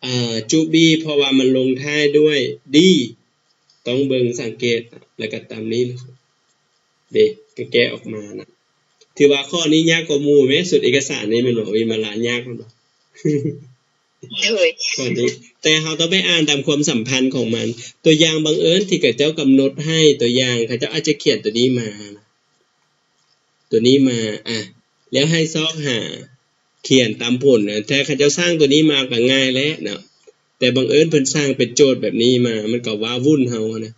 ອາ ຈຸ B ເພາະວ່າມັນລົງທ້າຍດ້ວຍ D ຕ້ອງເບິ່ງສັງເກດ ແລ້ວກໍຕາມນີ້ ເດ້ ກໍແກ້ອອກມານະ. ຖືວ່າຂໍ້ນີ້ຍາກກວ່າໝູ່ແມະ ສູດເອກະສານນີ້ແມ່ນບໍ່? ວິມະລາ ຍາກແມ່ນບໍ່? ໂດຍ ຂໍ້ນີ້ ແຕ່ເຮົາຕ້ອງໄປອ່ານຕາມຄວາມສຳພັນຂອງມັນ. ຕົວຢ່າງບັງເອີນທີ່ເຂົາເຈົ້າກຳນົດໃຫ້ ຕົວຢ່າງເຂົາເຈົ້າອາດຈະຂຽນຕົວນີ້ມາ ຕົວນີ້ມາ ອາ ແລ້ວໃຫ້ຊອກຫາ ຂຽນຕາມຜົນນະ ແຕ່ເຂົາເຈົ້າສ້າງຕົວນີ້ມາກໍງ່າຍແຫຼະເນາະ ແຕ່ບັງເອີນເພິ່ນສ້າງເປັນໂຈດແບບນີ້ມາ ມັນກໍວ້າວຸ້ນເຮົານະ.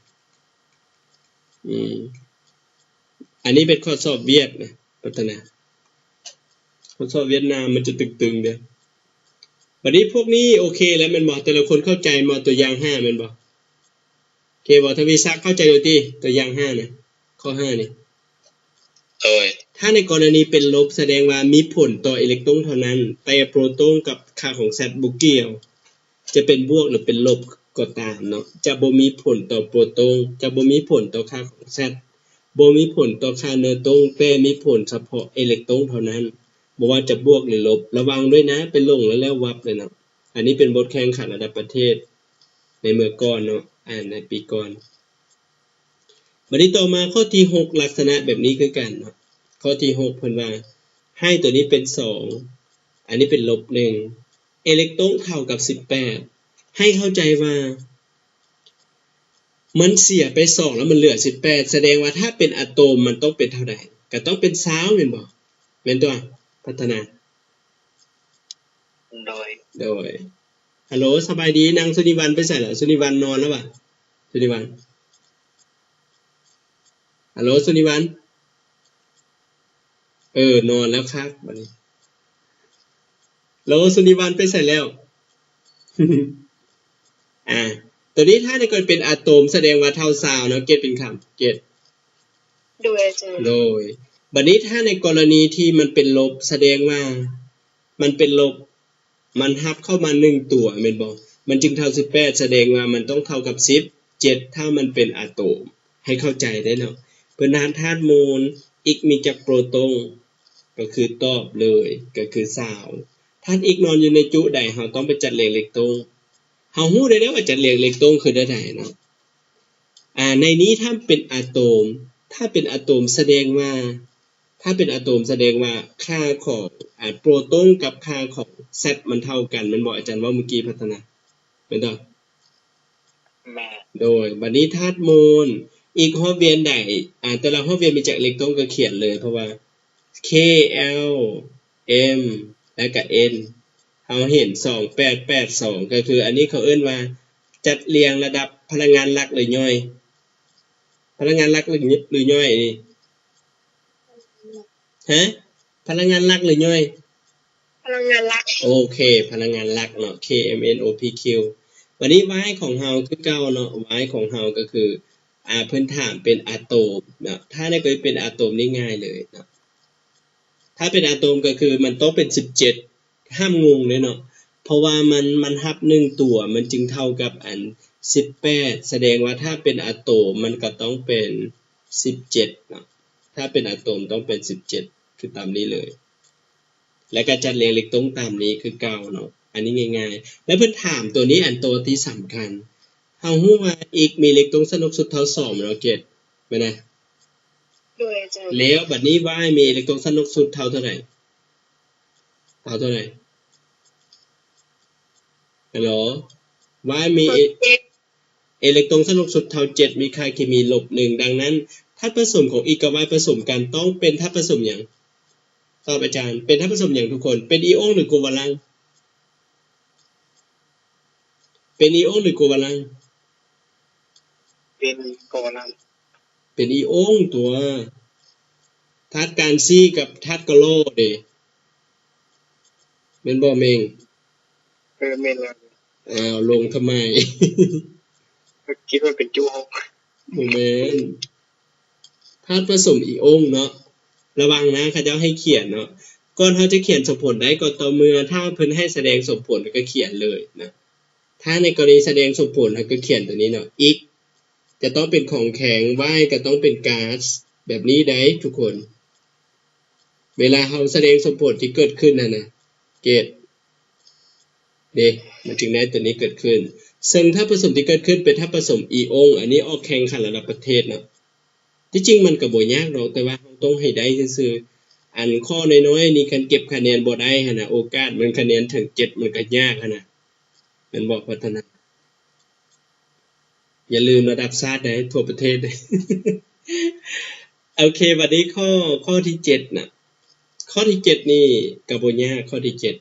ອືມ ອັນນີ້ເປັນຂໍ້ສອບຫວຽດນະ ພັດທະນາ ຂໍ້ສອບຫວຽດນາມມັນຈະຕຶງໆເດີ້. ບັດນີ້ພວກນີ້ໂອເຄແລ້ວແມ່ນບໍ່? ແຕ່ລະຄົນເຂົ້າໃຈບໍ່? ຕົວຢ່າງຫ້າແມ່ນບໍ່? ໂອເຄບໍ່? ທະວີສັກເຂົ້າໃຈຢູ່ຕິ? ຕົວຢ່າງຫ້ານະ ຂໍ້ຫ້ານີ້. ໂດຍ ຖ້າໃນກໍລະນີເປັນລົບ ສະແດງວ່າມີຜົນຕໍ່ເອເລັກຕົງເທົ່ານັ້ນ ແຕ່ໂປຣຕົງກັບຄ່າຂອງ Z ບໍ່ກ່ຽວ. ຈະເປັນບວກ ຫຼື ເປັນລົບກໍຕາມເນາະ ຈະບໍ່ມີຜົນຕໍ່ໂປຣຕົງ ຈະບໍ່ມີຜົນຕໍ່ຄ່າຂອງ Z ບໍ່ມີຜົນຕໍ່ຄ່າເນີຕງ ແຕ່ມີຜົນສະເພາະເອເລັກຕົງເທົ່ານັ້ນ ບໍ່ວ່າຈະບວກ ຫຼື ລົບ. ລະວັງດ້ວຍນະ ໄປຫຼົງແລ້ວແລ້ວວັບເລີຍເນາະ. ອັນນີ້ເປັນບົດແຂ່ງຂັນລະດັບປະເທດໃນເມື່ອກ່ອນເນາະ ອາ ໃນປີກ່ອນ. ບັດນີ້ຕໍ່ມາຂໍ້ທີຫົກ ລັກສະນະແບບນີ້ຄືກັນເນາະ. ຂໍ້ທີຫົກເພິ່ນວ່າ ໃຫ້ຕົວນີ້ເປັນສອງ ອັນນີ້ເປັນລົບໜຶ່ງ ເອເລັກຕົງເທົ່າກັບສິບແປດ ໃຫ້ເຂົ້າໃຈວ່າ ມັນເສຍໄປສອງແລ້ວມັນເຫຼືອສິບແປດ ສະແດງວ່າຖ້າເປັນອາໂຕມມັນຕ້ອງເປັນເທົ່າໃດ? ກໍຕ້ອງເປັນຊາວແມ່ນບໍ່? ແມ່ນຕົວະ ພັດທະນາ? ໂດຍ ໂດຍ. ຮັລໂຫຼ ສະບາຍດີ ນາງສຸນີວັນໄປໃສລະ? ສຸນີວັນນອນແລ້ວຫວາ? ສຸນີວັນ ຮັລໂຫຼ ສຸນີວັນ? ເອີ ນອນແລ້ວຄັກບັດນີ້. ໂລ ສຸນີວັນໄປໃສແລ້ວ? ອາ ຕົວນີ້ຖ້າໃນກໍລະນີເປັນອາໂຕມ ສະແດງວ່າເທົ່າຊາວເນາະ ເກດເປັນຄຳ ເກດ. ໂດຍ ອາຈານ. ໂດຍ. ບັດນີ້ຖ້າໃນກໍລະນີທີ່ມັນເປັນລົບ ສະແດງວ່າມັນເປັນລົບ ມັນຮັບເຂົ້າມາໜຶ່ງຕົວແມ່ນບໍ່? ມັນຈຶ່ງເທົ່າສິບແປດ ສະແດງວ່າມັນຕ້ອງເທົ່າກັບສິບເຈັດ ຖ້າມັນເປັນອາໂຕມ. ໃຫ້ເຂົ້າໃຈໄດ້ເນາະ. ເພິ່ນຖາມທາດມູນ ອິກມີຈັກໂປຣຕົງ? ກໍຄືຕອບເລີຍ ກໍຄືຊາວ. ທາດອິກນອນຢູ່ໃນຈຸໃດ? ເຮົາຕ້ອງໄປຈັດລຽງເອເລັກຕົງ. ເຮົາຮູ້ໄດ້ແລ້ວວ່າຈັດລຽງເອເລັກຕົງຄືແນວໃດເນາະ. ອາ ໃນນີ້ຖ້າເປັນອາໂຕມ ຖ້າເປັນອາໂຕມສະແດງວ່າ ຖ້າເປັນອາໂຕມສະແດງວ່າຄ່າຂອງ ອາ ໂປຣຕົງກັບຄ່າຂອງ Z ມັນເທົ່າກັນ ແມ່ນບໍ່? ອາຈານເວົ້າມື້ກີ້ ພັດທະນາ ແມ່ນບໍ່? ແມ່ນ. ໂດຍ. ບັດນີ້ທາດໂມນ ອີກຮອບວຽນໃດ? ອາ ແຕ່ລະຮອບວຽນມີຈັກເອເລັກຕຣອນກໍຂຽນເລີຍ ເພາະວ່າ K L M ແລ້ວກະ N ເຮົາເຫັນ ສອງແປດແປດສອງ ກໍຄືອັນນີ້ເຂົາເອີ້ນວ່າຈັດລຽງລະດັບພະລັງງານຫຼັກ ຫຼື ຍ່ອຍ? ພະລັງງານຫຼັກ ຫຼື ຫຼື ຍ່ອຍນີ້? ຮະ? ພະລັງງານຫຼັກ ຫຼື ຍ່ອຍ? ພະລັງງານຫຼັກ. ໂອເຄ ພະລັງງານຫຼັກເນາະ K M N O P Q. ບັດນີ້ Y ຂອງເຮົາຄືເກົ່າເນາະ Y ຂອງເຮົາກໍຄື ອາ ເພິ່ນຖາມເປັນອາໂຕມເນາະ ຖ້າໃນກໍເປັນອາໂຕມນີ້ງ່າຍເລີຍເນາະ ຖ້າເປັນອາໂຕມກໍຄືມັນຕ້ອງເປັນສິບເຈັດ ຫ້າມງົງເດ້ເນາະ ເພາະວ່າມັນ ມັນຮັບໜຶ່ງຕົວ ມັນຈຶ່ງເທົ່າກັບອັນສິບແປດ ສະແດງວ່າຖ້າເປັນອາໂຕມ ມັນກໍຕ້ອງເປັນສິບເຈັດເນາະ ຖ້າເປັນອາໂຕມຕ້ອງເປັນສິບເຈັດ ຄືຕາມນີ້ເລີຍ ແລ້ວກໍຈັດລຽງເລັກຕອງຕາມນີ້ຄືເກົ່າເນາະ ອັນນີ້ງ່າຍໆ ແລ້ວເພິ່ນຖາມຕົວນີ້ ອັນຕົວທີ່ສຳຄັນ ເຮົາຮູ້ວ່າ x ມີເລັກຕອງສັ້ນນອກສຸດເທົ່າສອງເນາະ ເກດ ແມ່ນນະ? ໂດຍ ອາຈານ ແລ້ວບັດນີ້ y ມີເລັກຕອງສັ້ນນອກສຸດເທົ່າເທົ່າໃດ? ເທົ່າເທົ່າໃດ? ຮັລໂຫຼ y ມີ ເທົ່າເຈັດ ເອເລັກຕຣອນສັ້ນນອກສຸດເທົ່າເຈັດ ມີຄ່າເຄມີລົບໜຶ່ງ. ດັ່ງນັ້ນ ທາດປະສົມຂອງ x ກັບ y ປະສົມກັນ ຕ້ອງເປັນທາດປະສົມຫຍັງ? ຕອບອາຈານ ເປັນທາດປະສົມຫຍັງທຸກຄົນ? ເປັນອີອົງ ຫຼື ໂກວາລັງ? ເປັນອີອົງ ຫຼື ໂກວາລັງ? ເປັນໂກວາລັງ. ເປັນອີອົງຕົວະ ທາດການຊີກັບທາດກະລໍເດ ແມ່ນບໍ່ເມັງ? ເອີ ແມ່ນແລ້ວ. ອ້າວ ລົງທຳໄມ? ຄິດວ່າເປັນຈຸຫົກ. ບໍ່ແມ່ນ ທາດປະສົມອີອົງເນາະ. ລະວັງນະ ເຂົາເຈົ້າໃຫ້ຂຽນເນາະ. ກ່ອນເຮົາຈະຂຽນສົມຜົນໄດ້ ກໍຕໍ່ເມື່ອຖ້າເພິ່ນໃຫ້ສະແດງສົມຜົນ ແລ້ວກໍຂຽນເລີຍນະ. ຖ້າໃນກໍລະນີສະແດງສົມຜົນ ເຮົາກໍຂຽນຕົວນີ້ເນາະ x ຈະຕ້ອງເປັນຂອງແຂງ y ກໍຕ້ອງເປັນກາສ ແບບນີ້ໄດ໋ທຸກຄົນ. ເວລາເຮົາສະແດງສົມຜົນທີ່ເກີດຂຶ້ນຫັ້ນນະ ເກດ ເດ ມັນຈຶ່ງໄດ້ຕົວນີ້ເກີດຂຶ້ນ. ເຊິ່ງທາດປະສົມທີ່ເກີດຂຶ້ນເປັນທາດປະສົມອີອົງ ອັນນີ້ອອກແຂ່ງຂັນລະດັບປະເທດເນາະ. ທີ່ຈິງມັນກໍບໍ່ຍາກດອກ ແຕ່ວ່າເຮົາຕ້ອງໃຫ້ໄດ້ຊື່ໆ. ອັນຂໍ້ນ້ອຍໆນີ້ ຄັນເກັບຄະແນນບໍ່ໄດ້ຫັ້ນນະ ໂອກາດມັນຄະແນນເຖິງເຈັດ ມັນກໍຍາກຫັ້ນນະ ແມ່ນບໍ່ ພັດທະນາ? ຢ່າລືມລະດັບຊາດເດ້ ທົ່ວປະເທດເດ້. ໂອເຄ ບັດນີ້ຂໍ້ ຂໍ້ທີເຈັດນະ ຂໍ້ທີເຈັດນີ້ກໍບໍ່ຍາກ. ຂໍ້ທີເຈັດ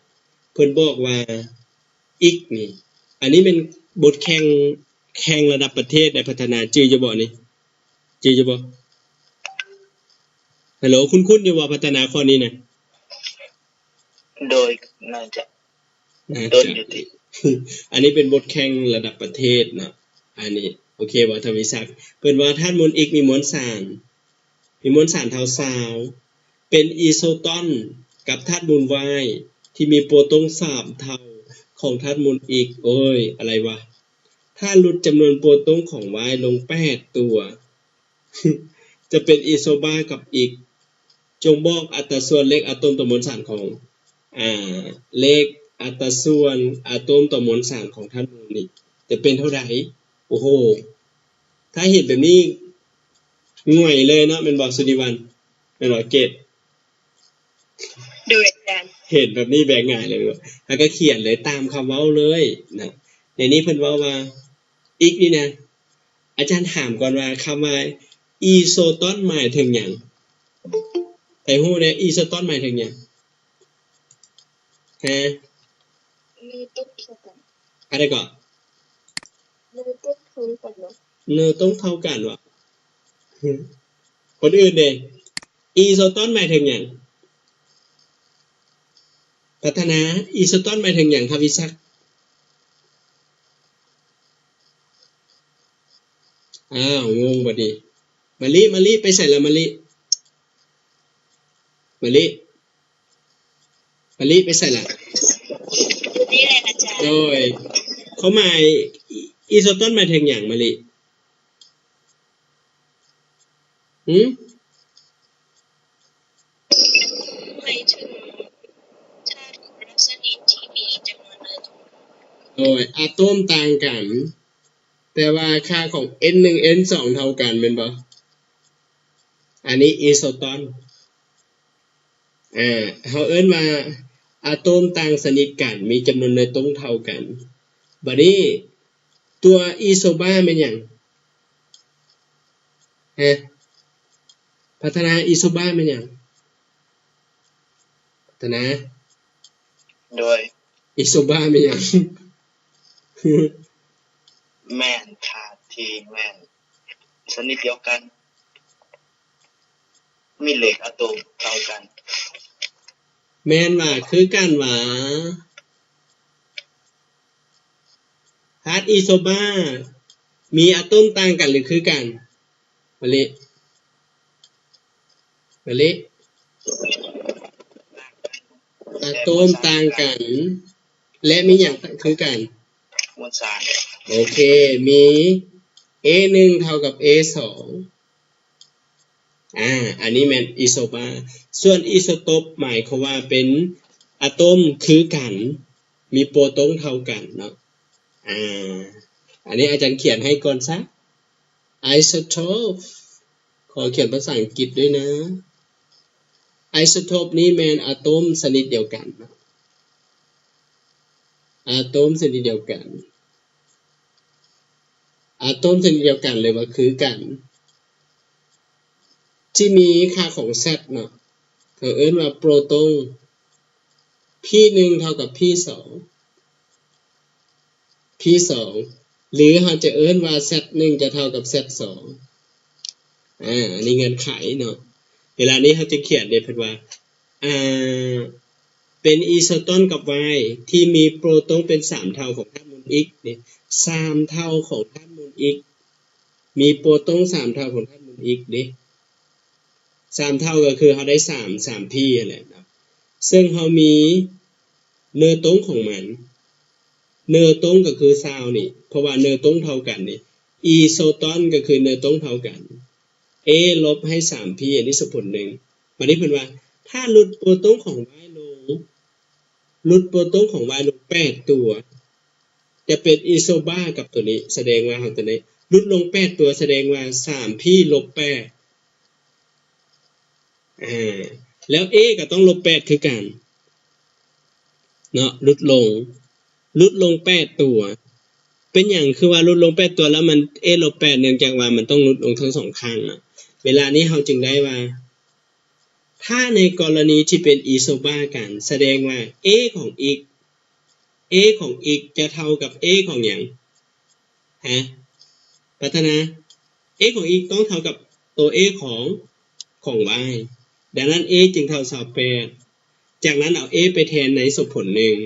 ເພິ່ນບອກວ່າ x ນີ້ ອັນນີ້ແມ່ນບົດແຂ່ງ ແຂ່ງລະດັບປະເທດໄດ໋ ພັດທະນາ ຈື່ຢູ່ບໍ່ນີ້? ຈື່ຢູ່ບໍ່? ຮັລໂຫຼ ຄຸ້ນໆຢູ່ບໍ່ ພັດທະນາ ຂໍ້ນີ້ນະ? ໂດຍ ໜ້າຈະ ໜ້າຈະ ດົນຢູ່ຕິ. ອັນນີ້ເປັນບົດແຂ່ງລະດັບປະເທດເນາະ ອັນນີ້ ໂອເຄບໍ່ ທະວີສັກ? ເພິ່ນວ່າທາດມູນ x ມີມວນສານ ມີມວນສານເທົ່າຊາວ ເປັນອີໂຊຕອນກັບທາດມູນ y ທີ່ມີໂປຣຕອງສາມເທົ່າຂອງທາດມູນ x. ໂອ້ຍ ອະໄລວະ? ຖ້າຫຼຸດຈຳນວນໂປຣຕອງຂອງ y ລົງແປດຕົວ ຈະເປັນອີໂຊບາກັບ x. ຈົ່ງບອກອັດຕາສ່ວນເລກອາໂຕມຕໍ່ມວນສານຂອງ ອ່າ ເລກອັດຕາສ່ວນອາໂຕມຕໍ່ມວນສານຂອງທາດມູນນີ້ ຈະເປັນເທົ່າໃດ? ໂອ້ໂຫ ຖ້າເຫັນແບບນີ້ ຫງວຍເລີຍເນາະ ແມ່ນບໍ່ ສຸນີວັນ? ແມ່ນບໍ່ ເກດ? ໂດຍ ອາຈານ ເຫັນແບບນີ້ແບບຫງາຍເລີຍ ເຮົາກໍຂຽນເລີຍ ຕາມຄຳເວົ້າເລີຍນະ. ໃນນີ້ເພິ່ນເວົ້າວ່າ x ນີ້ນະ ອາຈານຖາມກ່ອນວ່າ ຄຳວ່າອີໂຊຕອນໝາຍເຖິງຫຍັງ? ໃຜຮູ້ແດ່ ອີໂຊຕອນໝາຍເຖິງຫຍັງ? ຮະ? ມີຕົກເທົ່າກັນ. ອັນໃດເກາະ? ມີຕົກເທົ່າກັນເນາະ. ເນີຕ້ອງເທົ່າກັນວະ? ຄົນອື່ນເດ ອີໂຊຕອນໝາຍເຖິງຫຍັງ? ພັດທະນາ ອີໂຊຕອນໝາຍເຖິງຫຍັງ? ທະວີສັກ. ອ້າວ ງົງບັດນີ້. ມະລິ ມະລິ ໄປໃສລະ ມະລິ? ມະລິ ມະລິໄປໃສລະ? ຢູ່ນີ້ແຫຼະອາຈານ. ໂດຍ ຄວາມໝາຍ ອີ ອີໂຊຕອນໝາຍເຖິງຫຍັງ ມະລິ? ຫື? ໝາຍເຖິງທາດຄົນລະຊະນິດທີ່ມີຈຳນວນໜ້ອຍ. ໂດຍ ອາໂຕມຕ່າງກັນ ແຕ່ວ່າຄ່າຂອງ ເອັນໜຶ່ງ ເອັນສອງ ເທົ່າກັນ ແມ່ນບໍ່? ອັນນີ້ອີໂຊຕອນ. ເຮົາເອີ້ນວ່າອາໂຕມຕ່າງຊະນິດກັນ ມີຈຳນວນໜ່ວຍຕົງເທົ່າກັນ. ບາດນີ້ ຕົວອີໂຊບາແມ່ນຫຍັງ? ຮະ? ພັດທະນາ ອີໂຊບາແມ່ນຫຍັງ? ພັດທະນາ. ໂດຍ ອີໂຊບາແມ່ນຫຍັງ? ແມ່ນທາດທີ່ແມ່ນຊະນິດດຽວກັນ ມີເລກອາໂຕມເທົ່າກັນ. ແມ່ນຫວາ? ຄືກັນຫວາ? ທາດອີໂຊບາມີອາໂຕມຕ່າງກັນ ຫຼື ຄືກັນ? ມະລິ ມະລິ. ອາໂຕມຕ່າງກັນ ແລະ ມີຫຍັງຄືກັນ? ມວນສານ. ໂອເຄ ມີ A ໜຶ່ງເທົ່າກັບ A ສອງ ອາ ອັນນີ້ແມ່ນອີໂຊບາ. ສ່ວນອີໂຊໂຕບ ໝາຍຄວາມວ່າເປັນອາໂຕມຄືກັນ ມີໂປຣຕອນເທົ່າກັນເນາະ. ອາ ອັນນີ້ອາຈານຂຽນໃຫ້ກ່ອນຊະ ໄອໂຊໂທບ. ຂໍຂຽນພາສາອັງກິດດ້ວຍນະ. ໄອໂຊໂທບນີ້ແມ່ນອາໂຕມຊະນິດດຽວກັນເນາະ ອາໂຕມຊະນິດດຽວກັນ ອາໂຕມຊະນິດດຽວກັນ ຫຼືວ່າຄືກັນ ທີ່ມີຄ່າຂອງ Z ເນາະ ເຂົາເອີ້ນວ່າໂປຣຕອນ P ໜຶ່ງເທົ່າກັບ P ສອງ P ສອງ ຫຼືເຮົາຈະເອີ້ນວ່າ Z ໜຶ່ງຈະເທົ່າກັບ Z ສອງ. ອາ ອັນນີ້ເງື່ອນໄຂເນາະ. ເວລານີ້ເຮົາຈະຂຽນເດ້ ເພິ່ນວ່າ ອາ ເປັນອີໂຊຕອນກັບ Y ທີ່ມີໂປຣຕອນເປັນສາມເທົ່າຂອງທາດມູນ X ເດ້ ສາມເທົ່າຂອງທາດມູນ X ມີໂປຣຕອນສາມເທົ່າຂອງທາດມູນ X ເດ້ ສາມເທົ່າກໍຄືເຮົາໄດ້ສາມ ສາມ P ຫັ້ນແຫຼະເນາະ. ເຊິ່ງເຮົາມີເນີຕອງຂອງມັນ ເນີຕອງກໍຄືຊາວນີ້ ເພາະວ່າເນີຕອງເທົ່າກັນນີ້ ອີໂຊຕອນກໍຄືເນີຕອງເທົ່າກັນ A ລົບໃຫ້ສາມ P ອັນນີ້ສົມຜົນໜຶ່ງ. ບາດນີ້ເພິ່ນວ່າ ຖ້າຫຼຸດໂປຣຕອນຂອງ Y ລົງ ຫຼຸດໂປຣຕອນຂອງ Y ລົງແປດຕົວ ຈະເປັນອີໂຊບາກັບຕົວນີ້ ສະແດງວ່າເຮົາຕົວນີ້ຫຼຸດລົງແປດຕົວ ສະແດງວ່າສາມ P ລົບແປດ ອາ ແລ້ວ A ກໍຕ້ອງລົບແປດຄືກັນເນາະ ຫຼຸດລົງ ຫຼຸດລົງແປດຕົວ. ເປັນຫຍັງຄືວ່າຫຼຸດລົງແປດຕົວ ແລ້ວມັນ A ລົບແປດ ເນື່ອງຈາກວ່າມັນຕ້ອງຫຼຸດລົງທັງສອງຂ້າງເນາະ. ເວລານີ້ເຮົາຈຶ່ງໄດ້ວ່າ ຖ້າໃນກໍລະນີທີ່ເປັນອີໂຊບາກັນ ສະແດງວ່າ A ຂອງ X A ຂອງ X ຈະເທົ່າກັບ A ຂອງຫຍັງ? ຮະ? ພັດທະນາ A ຂອງ X ຕ້ອງເທົ່າກັບໂຕ A ຂອງ ຂອງ Y. ດັ່ງນັ້ນ A ຈຶ່ງເທົ່າຊາວແປດ. ຈາກນັ້ນເອົາ A ໄປແທນໃນສົມຜົນໜຶ່ງ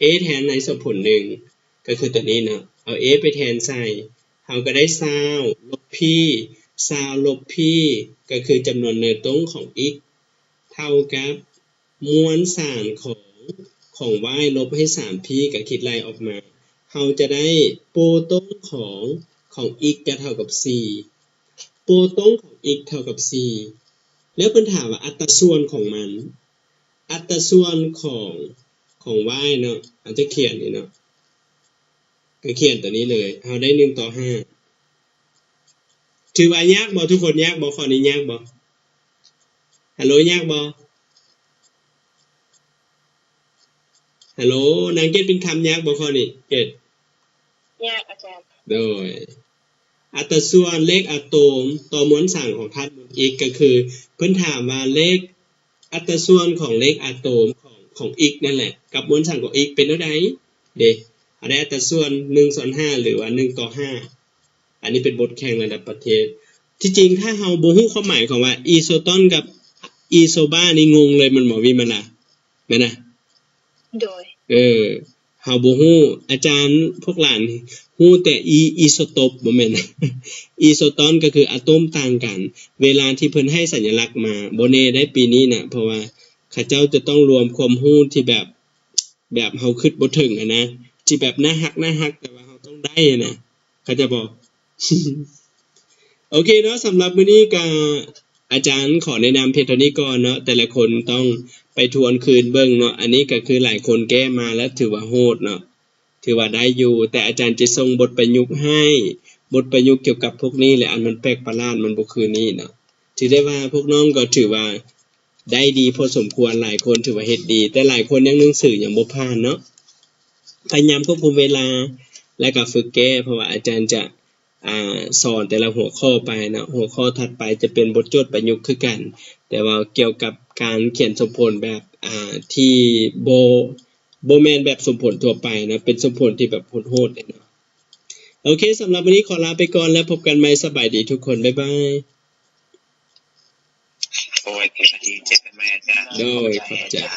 A ແທນໃນສົມຜົນໜຶ່ງ ກໍຄືຕົວນີ້ເນາະ ເອົາ A ໄປແທນໃສ່ ເຮົາກໍໄດ້ຊາວລົບ P ຊາວລົບ P ກໍຄືຈຳນວນເນີຕອງຂອງ X ເທົ່າກັບ ມວນສານຂອງ ຂອງ Y ລົບໃຫ້ສາມ P ກໍຄິດໄລ່ອອກມາ ເຮົາຈະໄດ້ໂປຣຕອນຂອງ ຂອງ X ຈະເທົ່າກັບສີ່ ໂປຣຕອນຂອງ X ເທົ່າກັບສີ່. ແລ້ວເພິ່ນຖາມວ່າອັດຕາສ່ວນຂອງມັນ ອັດຕາສ່ວນຂອງ ຂອງ Y ເນາະ ເຮົາຈະຂຽນນີ້ເນາະ ກໍຂຽນຕົວນີ້ເລີຍ ເຮົາໄດ້ໜຶ່ງຕໍ່ຫ້າ. ຖືວ່າຍາກບໍ່ທຸກຄົນ? ຍາກບໍ່? ຂໍ້ນີ້ຍາກບໍ່? ຮັລໂຫຼ ຍາກບໍ່? ຮັລໂຫຼ ນາງເກດປິ່ນຄຳ ຍາກບໍ່ຂໍ້ນີ້? ເກດ ຍາກອາຈານ. ໂດຍ ອັດຕາສ່ວນເລກອາໂຕມຕໍ່ມວນສານຂອງທາດມູນ X ກໍຄື ເພິ່ນຖາມວ່າເລກ ອັດຕາສ່ວນຂອງເລກອາໂຕມຂອງ ຂອງ X ນັ້ນແຫຼະ ກັບມວນສານຂອງ X ເປັນເທົ່າໃດເດ້? ເຮົາໄດ້ອັດຕາສ່ວນໜຶ່ງສ່ວນຫ້າ ຫຼືວ່າໜຶ່ງຕໍ່ຫ້າ. ອັນນີ້ເປັນບົດແຂ່ງລະດັບປະເທດ. ທີ່ຈິງຖ້າເຮົາບໍ່ຮູ້ຄວາມໝາຍຂອງວ່າອີໂຊຕອນກັບອີໂຊບານີ້ ງົງເລີຍແມ່ນບໍ່ ວິມະລາ? ແມ່ນນະ? ໂດຍ ເອີ ເຮົາບໍ່ຮູ້ ອາຈານ ພວກຫຼານຮູ້ແຕ່ອີ ອີໂຊໂຕບ ບໍ່ແມ່ນ ອີໂຊຕອນກໍຄືອາໂຕມຕ່າງກັນ. ເວລາທີ່ເພິ່ນໃຫ້ສັນຍະລັກມາ ບໍ່ແນ່ໄດ໋ປີນີ້ນະ ເພາະວ່າເຂົາເຈົ້າຈະຕ້ອງລວມຄວາມຮູ້ທີ່ແບບ ແບບເຮົາຄິດບໍ່ເຖິງຫັ້ນນະ ທີ່ແບບໜ້າຮັກ ໜ້າຮັກ ແຕ່ວ່າເຮົາຕ້ອງໄດ້ຫັ້ນນະ ເຂົ້າໃຈບໍ່? ໂອເຄເນາະ ສຳລັບມື້ນີ້ກະ ອາຈານຂໍແນະນຳພຽງເທົ່ານີ້ກ່ອນເນາະ ແຕ່ລະຄົນຕ້ອງໄປທວນຄືນເບິ່ງເນາະ. ອັນນີ້ກະຄືຫຼາຍຄົນແກ້ມາແລ້ວ ຖືວ່າໂຫດເນາະ ຖືວ່າໄດ້ຢູ່ ແຕ່ອາຈານຈະສົ່ງບົດປະຍຸກໃຫ້ ບົດປະຍຸກກ່ຽວກັບພວກນີ້ແຫຼະ ອັນມັນແປກປະຫຼາດ ມັນບໍ່ຄືນີ້ເນາະ. ຖືໄດ້ວ່າພວກນ້ອງກໍຖືວ່າໄດ້ດີພໍສົມຄວນ ຫຼາຍຄົນຖືວ່າເຮັດດີ ແຕ່ຫຼາຍຄົນຍັງໜັງສືຍັງບໍ່ຜ່ານເນາະ. ພະຍາຍາມຄວບຄຸມເວລາ ແລະກະຝຶກແກ້ ເພາະວ່າອາຈານຈະ ອ່າ ສອນແຕ່ລະຫົວຂໍ້ໄປເນາະ ຫົວຂໍ້ຖັດໄປຈະເປັນບົດໂຈດປະຍຸກຄືກັນ ແຕ່ວ່າກ່ຽວກັບການຂຽນສົມຜົນແບບ ອ່າ ທີ່ບໍ່ ບໍ່ແມ່ນແບບສົມຜົນທົ່ວໄປເນາະ ເປັນສົມຜົນທີ່ແບບໂຫດໆເລີຍເນາະ. ໂອເຄ ສຳລັບມື້ນີ້ຂໍລາໄປກ່ອນ ແລ້ວພົບກັນໃໝ່. ສະບາຍດີທຸກຄົນ ບາຍບາຍ. ໂດຍ ເຈີກັນໃໝ່ອາຈານ. ໂດຍ ຂອບໃຈ.